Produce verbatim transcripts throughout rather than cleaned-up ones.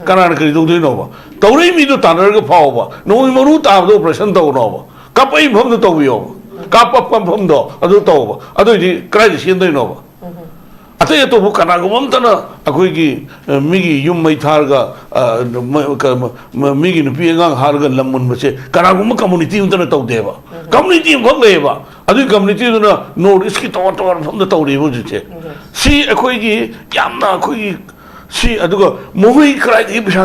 ꯀꯅꯥꯅ ꯀꯔꯤ ꯇꯧꯗꯣꯏꯅꯣꯕ? ꯇꯧꯔꯛꯏ ꯃꯤꯗꯣ ꯇꯥꯟꯅꯔꯒ ꯐꯥꯎꯕ, ꯅꯣꯡꯃꯩ ꯃꯔꯨ ꯇꯥꯕꯗꯣ ꯑꯣꯄꯔꯦꯁꯟ ꯇꯧꯅꯣꯕ, ꯀꯥꯞꯄꯛꯏ ꯃꯐꯝꯗꯣ ꯇꯧꯕꯤꯌꯣꯕ, ꯀꯥꯞꯄꯛꯄ ꯃꯐꯝꯗꯣ ꯑꯗꯨ ꯇꯧꯕ, ꯑꯗꯨꯑꯣꯏꯗꯤ ꯀꯗꯥꯏꯗ ꯆꯦꯟꯗꯣꯏꯅꯣꯕ? ꯑꯇꯩ ꯑꯇꯣꯞꯄ ꯀꯅꯥꯒꯨꯝꯕ ꯑꯝꯇꯅ ꯑꯩꯈꯣꯏꯒꯤ, ꯑ, ꯃꯤꯒꯤ ꯌꯨꯝ ꯃꯩ ꯊꯥꯔꯒ, ꯑ, ꯃ-, ꯀ-, ꯃ-, ꯃ-, ꯃꯤꯒꯤ ꯅꯨꯄꯤ ꯑꯉꯥꯡ ꯍꯥꯠꯂꯒ ꯂꯝ ꯃꯨꯟꯕꯁꯦ ꯀꯅꯥꯒꯨꯝꯕ ꯀꯝꯃꯨꯅꯤꯇꯤ ꯑꯃꯇꯅ ꯇꯧꯗꯦꯕ꯫ ꯀꯝꯃꯨꯅꯤꯇꯤ ꯑꯃꯈꯛ ꯂꯩꯌꯦꯕ, ꯑꯗꯨꯒꯤ ꯀꯝꯃꯨꯅꯤꯇꯤꯗꯨꯅ ꯅꯣꯔꯠ ꯏꯁꯀꯤ ꯇꯣꯉꯥꯟ ꯇꯣꯉꯥꯟꯕ ꯃꯐꯝꯗ ꯇꯧꯔꯤꯕ ꯍꯧꯖꯤꯛꯁꯦ꯫ ꯁꯤ ꯑꯩꯈꯣꯏꯒꯤ ꯌꯥꯝꯅ ꯑꯩꯈꯣꯏꯒꯤ ꯁꯤ, ꯑꯗꯨꯒ ꯃꯈꯣꯏ ꯀꯗꯥꯏꯗꯒꯤ ꯄꯩꯁꯥ,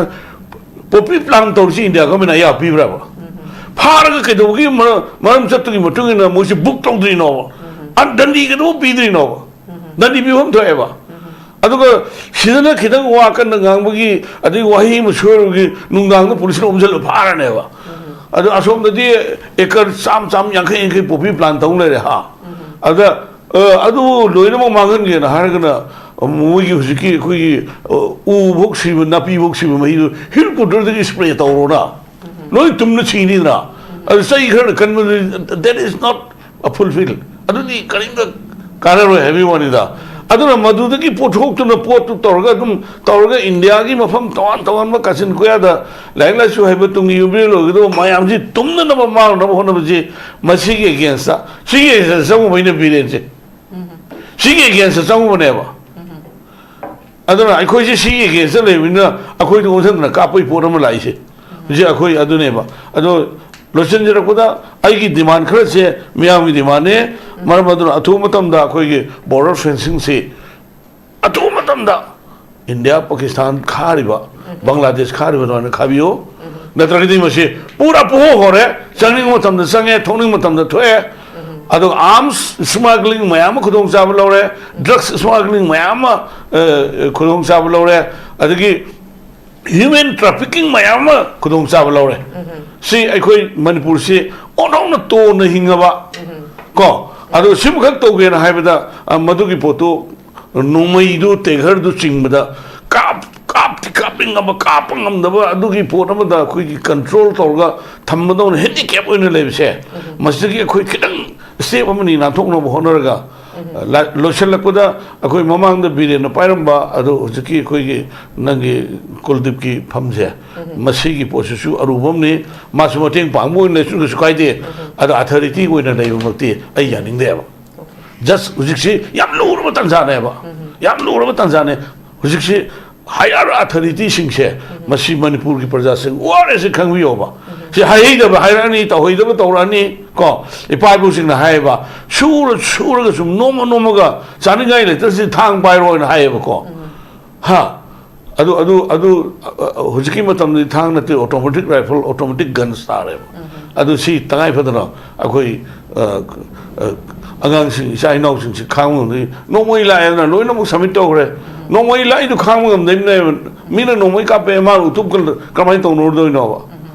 ꯄꯣꯄꯤ ꯄ꯭ꯂꯥꯟ ꯇꯧꯔꯤꯁꯤ ꯏꯟꯗꯤꯌꯥ ꯒꯣꯔꯃꯦꯟꯅ ꯑꯌꯥꯕ ꯄꯤꯕ꯭ꯔꯕ? ꯐꯥꯔꯒ ꯀꯩꯗꯧꯕꯒꯤ ꯃꯔꯝ, ꯃꯔꯝ ꯆꯠꯇꯨꯒꯤ ꯃꯇꯨꯡ ꯏꯟꯅ ꯃꯣꯏꯁꯤ ꯕꯨꯛ ꯇꯧꯗ꯭ꯔꯤꯅꯣꯕ? ꯑ, ꯗꯟꯗꯤ ꯀꯩꯗꯧꯕ ꯄꯤꯗ꯭ꯔꯤꯅꯣꯕ? ꯗꯟꯗꯤ ꯄꯤꯐꯝ ꯊꯣꯛꯑꯦꯕ꯫ ꯑꯗꯨꯒ ꯁꯤꯗꯅ ꯈꯤꯇꯪ ꯋꯥ ꯀꯟꯅ ꯉꯥꯡꯕꯒꯤ, ꯑꯗꯩ ꯋꯥꯍꯩ ꯑꯃ ꯁꯣꯏꯔꯨꯕꯒꯤ ꯅꯨꯡꯗꯥꯡꯗ ꯄꯨꯂꯤꯁꯅ ꯑꯣꯝꯁꯤꯜꯂ ꯐꯥꯔꯅꯦꯕ꯫ ꯑꯗꯣ ꯑꯁꯣꯝꯗꯗꯤ ꯑꯦꯀꯔ ꯆꯥꯝ, ꯆꯥꯝ ꯌꯥꯡꯈꯩ, ꯌꯥꯡꯈꯩ ꯄꯣꯄꯤ ꯄ꯭ꯂꯥꯟ ꯇꯧ ꯂꯩꯔꯦ, ꯍꯥ? ꯑꯗ, ꯑ, ꯑꯗꯨ ꯂꯣꯏꯅꯃꯛ ꯃꯥꯡꯍꯟꯒꯦꯅ ꯍꯥꯏꯔꯒꯅ, ꯃꯣꯏꯒꯤ ꯍꯧꯖꯤꯛꯀꯤ ꯑꯩꯈꯣꯏꯒꯤ, ꯑ, ꯎ ꯐꯧ ꯁꯤꯕ, ꯅꯥꯄꯤ ꯐꯧ ꯁꯤꯕ ꯃꯍꯤꯗꯨ ꯍꯦꯂꯤꯀꯣꯞꯇꯔꯗꯒꯤ ꯁ꯭ꯄ꯭ꯔꯦ ꯇꯧꯔꯣꯅ, ꯂꯣꯏ ꯇꯨꯝꯅ ꯁꯤꯅꯤꯗꯅ꯫ ꯑꯗꯨ ꯆꯩ ꯈꯔꯅ ꯀꯟꯕꯗꯨ, that is not a fulfill. ꯑꯗꯨꯗꯤ ꯀꯔꯤꯝꯇ ꯀꯥꯟꯅꯔꯣꯏ ꯍꯥꯏꯕꯒꯤ ꯋꯥꯅꯤꯗ꯫ ꯑꯗꯨꯅ ꯃꯗꯨꯗꯒꯤ ꯄꯣꯠꯊꯣꯛꯇꯨꯅ ꯄꯣꯠꯇꯨ ꯇꯧꯔꯒ ꯑꯗꯨꯝ ꯇꯧꯔꯒ ꯏꯟꯗꯤꯌꯥꯒꯤ ꯃꯐꯝ ꯇꯣꯉꯥꯟ ꯇꯣꯉꯥꯟꯕ ꯀꯥꯆꯤꯟ ꯀꯣꯌꯥꯗ ꯂꯥꯏꯔꯤꯛ ꯂꯥꯏꯁꯨ ꯍꯩꯕ ꯇꯨꯡꯒꯤ ꯌꯨꯝꯕꯤꯔꯦꯜ ꯑꯣꯏꯒꯗꯕ ꯃꯌꯥꯝꯁꯤ ꯇꯨꯝꯅꯅꯕ ꯃꯥꯡꯅꯕ ꯍꯣꯠꯅꯕꯁꯤ ꯃꯁꯤꯒꯤ against ꯇ, ꯁꯤꯒꯤ against ꯇ ꯆꯪꯉꯨꯕꯩꯅ ꯕꯤꯔꯦꯟꯁꯦ꯫ ꯁꯤꯒꯤ against ꯇ ꯆꯪꯉꯨꯕꯅꯦꯕ꯫ ꯑꯗꯨꯅ ꯑꯩꯈꯣꯏꯁꯦ ꯁꯤꯒꯤ against ꯇ ꯂꯩꯕꯅꯤꯅ ꯑꯩꯈꯣꯏꯗ ꯑꯣꯟꯁꯤꯟꯗꯅ ꯀꯥꯞꯄꯒꯤ ꯄꯣꯠ ꯑꯃ ꯂꯥꯛꯏꯁꯦ꯫ ꯍꯧꯖꯤꯛ ꯑꯩꯈꯣꯏ ꯑꯗꯨꯅꯦꯕ꯫ ꯑꯗꯣ ꯂꯣꯏꯁꯤꯟꯖꯔꯛꯄꯗ ꯑꯩꯒꯤ demand ꯈꯔꯁꯦ ꯃꯤꯌꯥꯝꯒꯤ demand ꯅꯦ꯫ ꯃꯔꯝ ꯑꯗꯨꯅ ꯑꯊꯨꯕ ꯃꯇꯝꯗ ꯑꯩꯈꯣꯏꯒꯤ border fencing ꯁꯤ ꯑꯊꯨꯕ ꯃꯇꯝꯗ ꯏꯟꯗꯤꯌꯥ, ꯄꯥꯀꯤꯁꯇꯥꯟ ꯈꯥꯔꯤꯕ, ꯕꯪꯒ꯭ꯂꯥꯗꯦꯁ ꯈꯥꯔꯤꯕ ꯑꯗꯨꯃꯥꯏꯅ ꯈꯥꯕꯤꯌꯨ꯫ ꯅꯠꯇ꯭ꯔꯒꯗꯤ ꯃꯁꯤ ꯄꯨꯔꯥ ꯄꯨꯍꯣ ꯍꯣꯔꯦ꯫ ꯆꯪꯅꯤꯡꯕ ꯃꯇꯝꯗ ꯆꯪꯉꯦ, ꯊꯣꯛꯅꯤꯡꯕ ꯃꯇꯝꯗ ꯊꯣꯛꯑꯦ꯫ ꯑꯗꯨꯒ arms smuggling ꯃꯌꯥꯝ ꯑꯃ ꯈꯨꯗꯣꯡꯆꯥꯕ ꯂꯧꯔꯦ, drugs smuggling ꯃꯌꯥꯝ ꯑꯃ, ꯑ, ꯈꯨꯗꯣꯡꯆꯥꯕ ꯂꯧꯔꯦ, ꯑꯗꯒꯤ human trafficking ꯃꯌꯥꯝ ꯑꯃ ꯈꯨꯗꯣꯡꯆꯥꯕ ꯂꯧꯔꯦ꯫ ꯁꯤ ꯑꯩꯈꯣꯏ ꯃꯅꯤꯄꯨꯔꯁꯤ ꯑꯣꯟꯊꯣꯛꯅ ꯇꯣꯟꯅ ꯍꯤꯡꯉꯕ, ꯀꯣ, ꯑꯗꯣ ꯁꯤꯃꯈꯛ ꯇꯧꯒꯦꯅ ꯍꯥꯏꯕꯗ, ꯑ, ꯃꯗꯨꯒꯤ ꯄꯣꯠꯇꯨ ꯅꯣꯡꯃꯩꯗꯨ, ꯇꯦꯒꯔꯗꯨ ꯆꯤꯡꯕꯗ ꯀꯥꯞ-, ꯀꯥꯞꯇꯤ ꯀꯥꯞꯅꯤꯡꯉꯕ, ꯀꯥꯞꯄ ꯉꯝꯗꯕ, ꯑꯗꯨꯒꯤ ꯄꯣꯠ ꯑꯃꯗ ꯑꯩꯈꯣꯏꯒꯤ control ꯇꯧꯔꯒ ꯊꯝꯕꯗꯧꯅ handicap ꯑꯣꯏꯅ ꯂꯩꯕꯁꯦ, ꯃꯁꯤꯗꯒꯤ ꯑꯩꯈꯣꯏ ꯈꯤꯇꯪ step ꯑꯃꯅꯤ ꯅꯥꯟꯊꯣꯛꯅꯕ ꯍꯣꯠꯅꯔꯒ, ꯂꯣꯏꯁꯤꯜꯂꯛꯄꯗ ꯑꯩꯈꯣꯏ ꯃꯃꯥꯡꯗ ꯕꯤꯔꯦꯟꯅ ꯄꯥꯏꯔꯝꯕ ꯑꯗꯨ ꯍꯧꯖꯤꯛꯀꯤ ꯑꯩꯈꯣꯏꯒꯤ ꯅꯪꯒꯤ ꯀꯨꯜꯗꯤꯞꯀꯤ ꯐꯝꯁꯦ, ꯃꯁꯤꯒꯤ ꯄꯣꯠꯁꯤꯁꯨ ꯑꯔꯨꯕ ꯑꯃꯅꯤ꯫ ꯃꯥꯁꯨ ꯃꯇꯦꯡ ꯄꯥꯡꯕ ꯑꯣꯏꯅ ꯂꯩꯁꯨ ꯀꯩꯁꯨ ꯀꯥꯏꯗꯦ꯫ ꯑꯗꯣ ꯑꯊꯣꯔꯤꯇꯤ ꯑꯣꯏꯅ ꯂꯩꯕꯃꯛꯇꯤ ꯑꯩ ꯌꯥꯅꯤꯡꯗꯦꯕ꯫ ꯖꯁ ꯍꯧꯖꯤꯛꯁꯤ ꯌꯥꯝ ꯂꯨꯔꯕ ꯇꯥꯟꯖꯥꯅꯦꯕ꯫ ꯌꯥꯝ ꯂꯨꯔꯕ ꯇꯥꯟꯖꯥꯅꯦ꯫ ꯍꯧꯖꯤꯛꯁꯤ ꯍꯥꯌꯔ ꯑꯊꯣꯔꯤꯇꯤꯁꯤꯡꯁꯦ, ꯃꯁꯤ ꯃꯅꯤꯄꯨꯔꯒꯤ ꯄ꯭ꯔꯖꯥꯁꯤꯡ ꯋꯥꯔꯦꯁꯦ ꯈꯪꯕꯤꯌꯣꯕ꯫ ꯁꯤ ꯍꯩꯍꯩꯗꯕ ꯍꯥꯏꯔꯛꯑꯅꯤ, ꯇꯧꯍꯩꯗꯕ ꯇꯧꯔꯛꯑꯅꯤ ꯀꯣ꯫ ꯏꯄꯥ ꯏꯄꯨꯁꯤꯡꯅ ꯍꯥꯏꯌꯦꯕ, ꯁꯨꯔ ꯁꯨꯔꯒ ꯁꯨꯝ ꯅꯣꯝꯃ ꯅꯣꯝꯃꯒ ꯆꯥꯅꯤꯡꯉꯥꯏ ꯂꯩꯇ꯭ꯔꯁꯤ ꯊꯥꯡ ꯄꯥꯏꯔꯣꯅ ꯍꯥꯏꯌꯦꯕꯀꯣ꯫ ꯍꯥ? ꯑꯗꯨ ꯑꯗꯨ ꯑꯗꯨ ꯑ, ꯑ, ꯍꯧꯖꯤꯛꯀꯤ ꯃꯇꯝꯗꯗꯤ ꯊꯥꯡ ꯅꯠꯇꯦ, ꯑꯣꯇꯣꯃꯦꯇꯤꯛ ꯔꯥꯏꯐꯜ, ꯑꯣꯇꯣꯃꯦꯇꯤꯛ ꯒꯟꯁ ꯇꯥꯔꯦꯕ꯫ ꯑꯗꯨ ꯁꯤ ꯇꯉꯥꯏ ꯐꯗꯅ ꯑꯩꯈꯣꯏ, ꯑ, ꯑ, ꯑꯉꯥꯡꯁꯤꯡ, ꯏꯆꯥ ꯏꯅꯥꯎꯁꯤꯡꯁꯤ ꯈꯥꯡꯕ ꯉꯝꯗꯣꯏ꯫ ꯅꯣꯡꯃꯩ ꯂꯥꯛꯑꯦꯗꯅ ꯂꯣꯏꯅꯃꯛ ꯁꯕꯃꯤꯠ ꯇꯧꯈ꯭ꯔꯦ꯫ ꯅꯣꯡꯃꯩ ꯂꯥꯛꯏꯗꯨ ꯈꯥꯡꯕ ꯉꯝꯗꯣꯏꯅꯦꯕ꯫ ꯃꯤꯅ ꯅꯣꯡꯃꯩ ꯀꯥꯞꯄꯦ, ꯃꯥꯅ ꯎꯇꯨꯞ ꯀꯜ-, ꯀꯃꯥꯏꯅ ꯇꯧꯅꯔꯨꯗꯣꯏꯅꯣꯕ?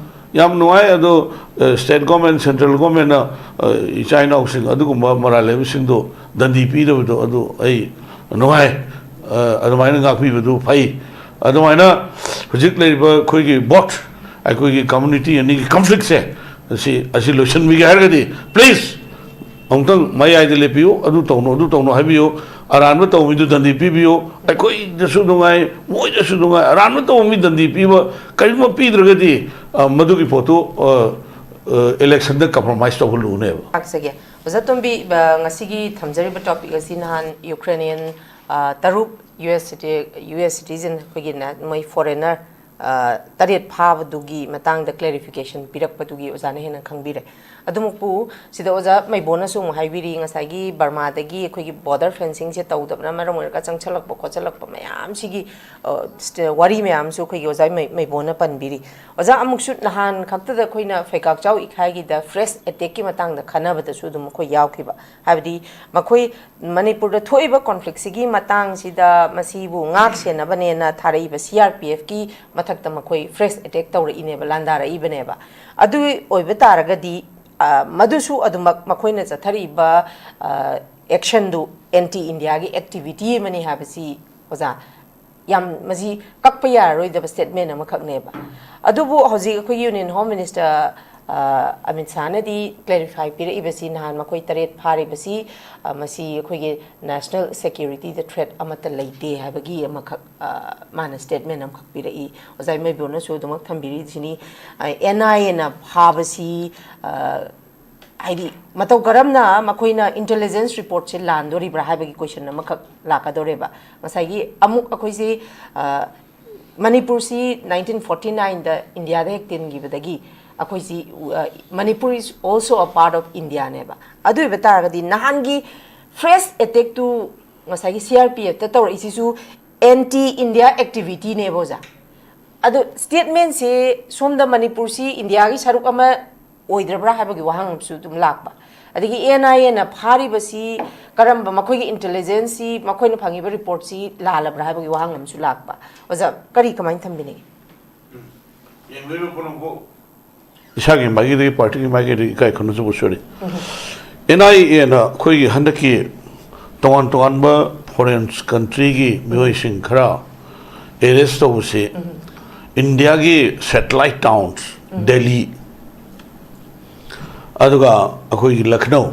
ꯌꯥꯝ ꯅꯨꯡꯉꯥꯏ꯫ ꯑꯗꯣ, ꯑ, ꯁ꯭ꯇꯦꯠ ꯒꯣꯔꯃꯦꯟ, ꯁꯦꯟꯇ꯭ꯔꯦꯜ ꯒꯣꯔꯃꯦꯟꯅ, ꯑ, ꯏꯆꯥ ꯏꯅꯥꯎꯁꯤꯡ ꯑꯗꯨꯒꯨꯝꯕ ꯃꯔꯥꯜ ꯂꯩꯕꯁꯤꯡꯗꯣ ꯗꯟꯗꯤ ꯄꯤꯗꯕꯗꯣ ꯑꯗꯨ ꯑꯩ ꯅꯨꯡꯉꯥꯏ꯫ ꯑ, ꯑꯗꯨꯃꯥꯏꯅ ꯉꯥꯛꯄꯤꯕꯗꯨ ꯐꯩ꯫ ꯑꯗꯨꯃꯥꯏꯅ ꯍꯧꯖꯤꯛ ꯂꯩꯔꯤꯕ ꯑꯩꯈꯣꯏꯒꯤ ꯕꯣꯠ, ꯑꯩꯈꯣꯏꯒꯤ ꯀꯝꯃꯨꯅꯤꯇꯤ ꯑꯅꯤꯒꯤ ꯀꯟꯐ꯭ꯂꯤꯛꯁꯦ, ꯑꯁꯤ, ꯑꯁꯤ ꯂꯣꯏꯁꯤꯟꯕꯤꯒꯦ ꯍꯥꯏꯔꯒꯗꯤ, ꯄ꯭ꯂꯤꯖ, ꯑꯃꯨꯛꯇꯪ ꯃꯌꯥꯏꯗ ꯂꯦꯞꯄꯤꯌꯨ, ꯑꯗꯨ ꯇꯧꯅꯨ, ꯑꯗꯨ ꯇꯧꯅꯨ ꯍꯥꯏꯕꯤꯌꯨ꯫ ꯑꯔꯥꯟꯕ ꯇꯧꯕ ꯃꯤꯗꯨ ꯗꯟꯗꯤ ꯄꯤꯕꯤꯌꯨ꯫ ꯑꯩꯈꯣꯏꯗꯁꯨ ꯅꯨꯡꯉꯥꯏ, ꯃꯣꯏꯗꯁꯨ ꯅꯨꯡꯉꯥꯏ꯫ ꯑꯔꯥꯟꯕ ꯇꯧꯕ ꯃꯤ ꯗꯟꯗꯤ ꯄꯤꯕ, ꯀꯔꯤꯒꯨꯝꯕ ꯄꯤꯗ꯭ꯔꯒꯗꯤ, ꯑ, ꯃꯗꯨꯒꯤ ꯄꯣꯠꯇꯨ, ꯑ, ꯑ, ꯏꯂꯦꯛꯁꯟꯗ ꯀꯝꯄ꯭ꯔꯣꯃꯥꯏꯁ ꯇꯧꯍꯜꯂꯨꯅꯦꯕ꯫ ꯂꯥꯛꯆꯒꯦ꯫ ꯑꯣꯖꯥ ꯇꯣꯝꯕꯤ, ꯑ, ꯉꯁꯤꯒꯤ ꯊꯝꯖꯔꯤꯕ ꯇꯣꯄꯤꯛ ꯑꯁꯤ ꯅꯍꯥꯟ ꯌꯨꯀ꯭ꯔꯦꯅꯤꯌꯟ, ꯑ, ꯇꯔꯨꯛ ꯌꯨ ꯑꯦꯁ ꯁꯤꯇꯤ-, ꯌꯨ ꯑꯦꯁ ꯁꯤꯇꯤꯖꯟ, ꯑꯩꯈꯣꯏꯒꯤ ꯅ-, ꯃꯣꯏ ꯐꯣꯔꯦꯅꯔ, ꯑ, ꯇꯔꯦꯠ ꯐꯥꯕꯗꯨꯒꯤ ꯃꯇꯥꯡꯗ ꯀ꯭ꯂꯦꯔꯤꯐꯤꯀꯦꯁꯟ ꯄꯤꯔꯛꯄꯗꯨꯒꯤ ꯑꯣꯖꯥꯅ ꯍꯦꯟꯅ ꯈꯪꯕꯤꯔꯦ꯫ ꯑꯗꯨꯃꯛꯄꯨ ꯁꯤꯗ ꯑꯣꯖꯥ ꯃꯩꯕꯣꯅꯁꯨ ꯑꯃꯨꯛ ꯍꯥꯏꯕꯤꯔꯤ, ꯉꯁꯥꯏꯒꯤ ꯕꯔꯃꯥꯗꯒꯤ ꯑꯩꯈꯣꯏꯒꯤ ꯕꯣꯔꯗꯔ ꯐꯦꯟꯁꯤꯡꯁꯦ ꯇꯧꯗꯕꯅ ꯃꯔꯝ ꯑꯣꯏꯔꯒ ꯆꯪꯁꯜꯂꯛꯄ ꯈꯣꯠꯆꯜꯂꯛꯄ ꯃꯌꯥꯝꯁꯤꯒꯤ, ꯑ, ꯁ꯭ꯇ-, ꯋꯥꯔꯤ ꯃꯌꯥꯝꯁꯨ ꯑꯩꯈꯣꯏꯒꯤ ꯑꯣꯖꯥ ꯃꯩ-, ꯃꯩꯕꯣꯅ ꯄꯟꯕꯤꯔꯤ꯫ ꯑꯣꯖꯥ, ꯑꯃꯨꯛꯁꯨ ꯅꯍꯥꯟ ꯈꯛꯇꯗ ꯑꯩꯈꯣꯏꯅ ꯐꯩꯀꯥꯛꯆꯥꯎ ꯏꯈꯥꯏꯒꯤꯗ ꯐ꯭ꯔꯦꯁ ꯑꯦꯇꯦꯛꯀꯤ ꯃꯇꯥꯡꯗ ꯈꯟꯅꯕꯗꯁꯨ ꯑꯗꯨꯝ ꯑꯩꯈꯣꯏ ꯌꯥꯎꯈꯤꯕ꯫ ꯍꯥꯏꯕꯗꯤ ꯃꯈꯣꯏ ꯃꯅꯤꯄꯨꯔꯗ ꯊꯣꯛꯏꯕ ꯀꯣꯟꯐ꯭ꯂꯤꯛꯁꯤꯒꯤ ꯃꯇꯥꯡꯁꯤꯗ ꯃꯁꯤꯕꯨ ꯉꯥꯛ ꯁꯦꯟꯅꯕꯅꯦꯅ ꯊꯥꯔꯛꯏꯕ ꯁꯤ ꯑꯥꯔ ꯄꯤ ꯑꯦꯐꯀꯤ ꯃꯊꯛꯇ ꯃꯈꯣꯏ ꯐ꯭ꯔꯦꯁ ꯑꯦꯇꯦꯛ ꯇꯧꯔꯛꯏꯅꯦꯕ, ꯂꯥꯟꯗꯥꯔꯛꯏꯕꯅꯦꯕ꯫ ꯑꯗꯨ ꯑꯣꯏꯕ ꯇꯥꯔꯒꯗꯤ, ꯑ, ꯃꯗꯨꯁꯨ ꯑꯗꯨꯃꯛ ꯃꯈꯣꯏꯅ ꯆꯠꯊꯔꯛꯏꯕ, ꯑ, ꯑꯦꯛꯁꯟꯗꯨ ꯑꯦꯟꯇꯤ ꯏꯟꯗꯤꯌꯥꯒꯤ ꯑꯦꯛꯇꯤꯚꯤꯇꯤ ꯑꯃꯅꯤ ꯍꯥꯏꯕꯁꯤ, ꯑꯣꯖꯥ, ꯌꯥꯝ ꯃꯁꯤ ꯀꯛꯄ ꯌꯥꯔꯔꯣꯏꯗꯕ ꯁ꯭ꯇꯦꯠꯃꯦꯟ ꯑꯃꯈꯛꯅꯦꯕ꯫ ꯑꯗꯨꯕꯨ ꯍꯧꯖꯤꯛ ꯑꯩꯈꯣꯏꯒꯤ ꯌꯨꯅꯤꯌꯟ ꯍꯣꯝ ꯃꯤꯅꯤꯁꯇꯔ ꯑ, ꯑꯃꯤꯠ ꯁꯥꯍꯅꯗꯤ ꯀ꯭ꯂꯦꯔꯤꯐꯥꯏ ꯄꯤꯔꯛꯏꯕꯁꯤ, ꯅꯍꯥꯟ ꯃꯈꯣꯏ ꯇꯔꯦꯠ ꯐꯥꯔꯤꯕꯁꯤ, ꯑ, ꯃꯁꯤ ꯑꯩꯈꯣꯏꯒꯤ ꯅꯦꯁꯅꯦꯜ ꯁꯦꯀ꯭ꯌꯨꯔꯤꯇꯤꯗ ꯊ꯭ꯔꯦꯠ ꯑꯃꯠꯇ ꯂꯩꯇꯦ ꯍꯥꯏꯕꯒꯤ ꯑꯃꯈꯛ, ꯑ, ꯃꯥꯅ ꯁ꯭ꯇꯦꯠꯃꯦꯟ ꯑꯃꯈꯛ ꯄꯤꯔꯛꯏ꯫ ꯑꯣꯖꯥ ꯏꯃꯩꯕꯣꯅꯁꯨ ꯑꯗꯨꯃꯛ ꯊꯝꯕꯤꯔꯤꯁꯤꯅꯤ꯫ ꯑ, ꯑꯦꯟ ꯑꯥꯏ ꯑꯦꯅ ꯐꯥꯕꯁꯤ, ꯑ, ꯍꯥꯏꯗꯤ, ꯃꯇꯧ ꯀꯔꯝꯅ ꯃꯈꯣꯏꯅ ꯏꯟꯇꯦꯂꯤꯖꯦꯟꯁ ꯔꯤꯄꯣꯔꯠꯁꯦ ꯂꯥꯟꯗꯣꯔꯤꯕ꯭ꯔꯥ ꯍꯥꯏꯕꯒꯤ ꯀꯣꯏꯁꯟ ꯑꯃꯈꯛ ꯂꯥꯛꯀꯗꯧꯔꯦꯕ꯫ ꯉꯁꯥꯏꯒꯤ ꯑꯃꯨꯛ ꯑꯩꯈꯣꯏꯁꯤ, ꯑ, ꯃꯅꯤꯄꯨꯔꯁꯤ ꯅꯥꯏꯟꯇꯤꯟ ꯐꯣꯔꯇꯤ ꯅꯥꯏꯟꯗ ꯏꯟꯗꯤꯌꯥꯗ ꯍꯦꯛ ꯇꯤꯟꯈꯤꯕꯗꯒꯤ ꯑꯩꯈꯣꯏꯁꯤ, ꯑ, Manipur is also a part of Indiaꯅꯦꯕ꯫ ꯑꯗꯨ ꯑꯣꯏꯕ ꯇꯥꯔꯒꯗꯤ ꯅꯍꯥꯟꯒꯤ ꯐ꯭ꯔꯦꯁ ꯑꯦꯇꯦꯛꯇꯨ ꯉꯁꯥꯏꯒꯤ ꯁꯤ ꯑꯥꯔ ꯄꯤ ꯑꯦꯐꯇ ꯇꯧꯔꯛꯏꯁꯤꯁꯨ ꯑꯦꯟꯇꯤ ꯏꯟꯗꯤꯌꯥ ꯑꯦꯛꯇꯤꯚꯤꯇꯤꯅꯦꯕ, ꯑꯣꯖꯥ꯫ ꯑꯗꯣ ꯁ꯭ꯇꯦꯠꯃꯦꯟꯁꯦ ꯁꯣꯝꯗ ꯃꯅꯤꯄꯨꯔꯁꯤ ꯏꯟꯗꯤꯌꯥꯒꯤ ꯁꯔꯨꯛ ꯑꯃ ꯑꯣꯏꯗ꯭ꯔꯕ꯭ꯔꯥ ꯍꯥꯏꯕꯒꯤ ꯋꯥꯍꯪ ꯑꯃꯁꯨ ꯑꯗꯨꯝ ꯂꯥꯛꯄ꯫ ꯑꯗꯒꯤ ꯑꯦꯟ ꯑꯥꯏ ꯑꯦꯅ ꯐꯥꯔꯤꯕꯁꯤ ꯀꯔꯝꯕ, ꯃꯈꯣꯏꯒꯤ ꯏꯟꯇꯦꯂꯤꯖꯦꯟꯁꯁꯤ, ꯃꯈꯣꯏꯅ ꯐꯪꯉꯤꯕ ꯔꯤꯄꯣꯔꯠꯁꯤ ꯂꯥꯜꯂꯕ꯭ꯔꯥ ꯍꯥꯏꯕꯒꯤ ꯋꯥꯍꯪ ꯑꯃꯁꯨ ꯂꯥꯛꯄ꯫ ꯑꯣꯖꯥ, ꯀꯔꯤ, ꯀꯃꯥꯏꯅ ꯊꯝꯕꯤꯅꯤꯡꯉꯤ? ꯌꯦꯡꯕꯤꯔꯤꯕ ꯄꯨꯝꯅꯃꯛꯄꯨ ꯏꯁꯥꯒꯤ ꯃꯥꯏꯀꯩꯗꯒꯤ, ꯄꯥꯔꯇꯤꯒꯤ ꯃꯥꯏꯀꯩꯗꯒꯤ ꯏꯀꯥꯏ ꯈꯨꯝꯅꯖꯕꯁꯨ ꯁꯣꯔꯤ꯫ ꯑꯦꯟ ꯑꯥꯏ ꯑꯦꯅ ꯑꯩꯈꯣꯏꯒꯤ ꯍꯟꯗꯛꯀꯤ ꯇꯣꯉꯥꯟ ꯇꯣꯉꯥꯟꯕ ꯐꯣꯔꯦꯟ ꯀꯟꯇ꯭ꯔꯤꯒꯤ ꯃꯤꯑꯣꯏꯁꯤꯡ ꯈꯔ ꯑꯦꯔꯦꯁ ꯇꯧꯕꯁꯤ ꯏꯟꯗꯤꯌꯥꯒꯤ ꯁꯦꯇꯦꯂꯥꯏꯠ ꯇꯥꯎꯟꯁ, ꯗꯦꯜꯂꯤ, ꯑꯗꯨꯒ ꯑꯩꯈꯣꯏꯒꯤ ꯂꯈꯅꯧ,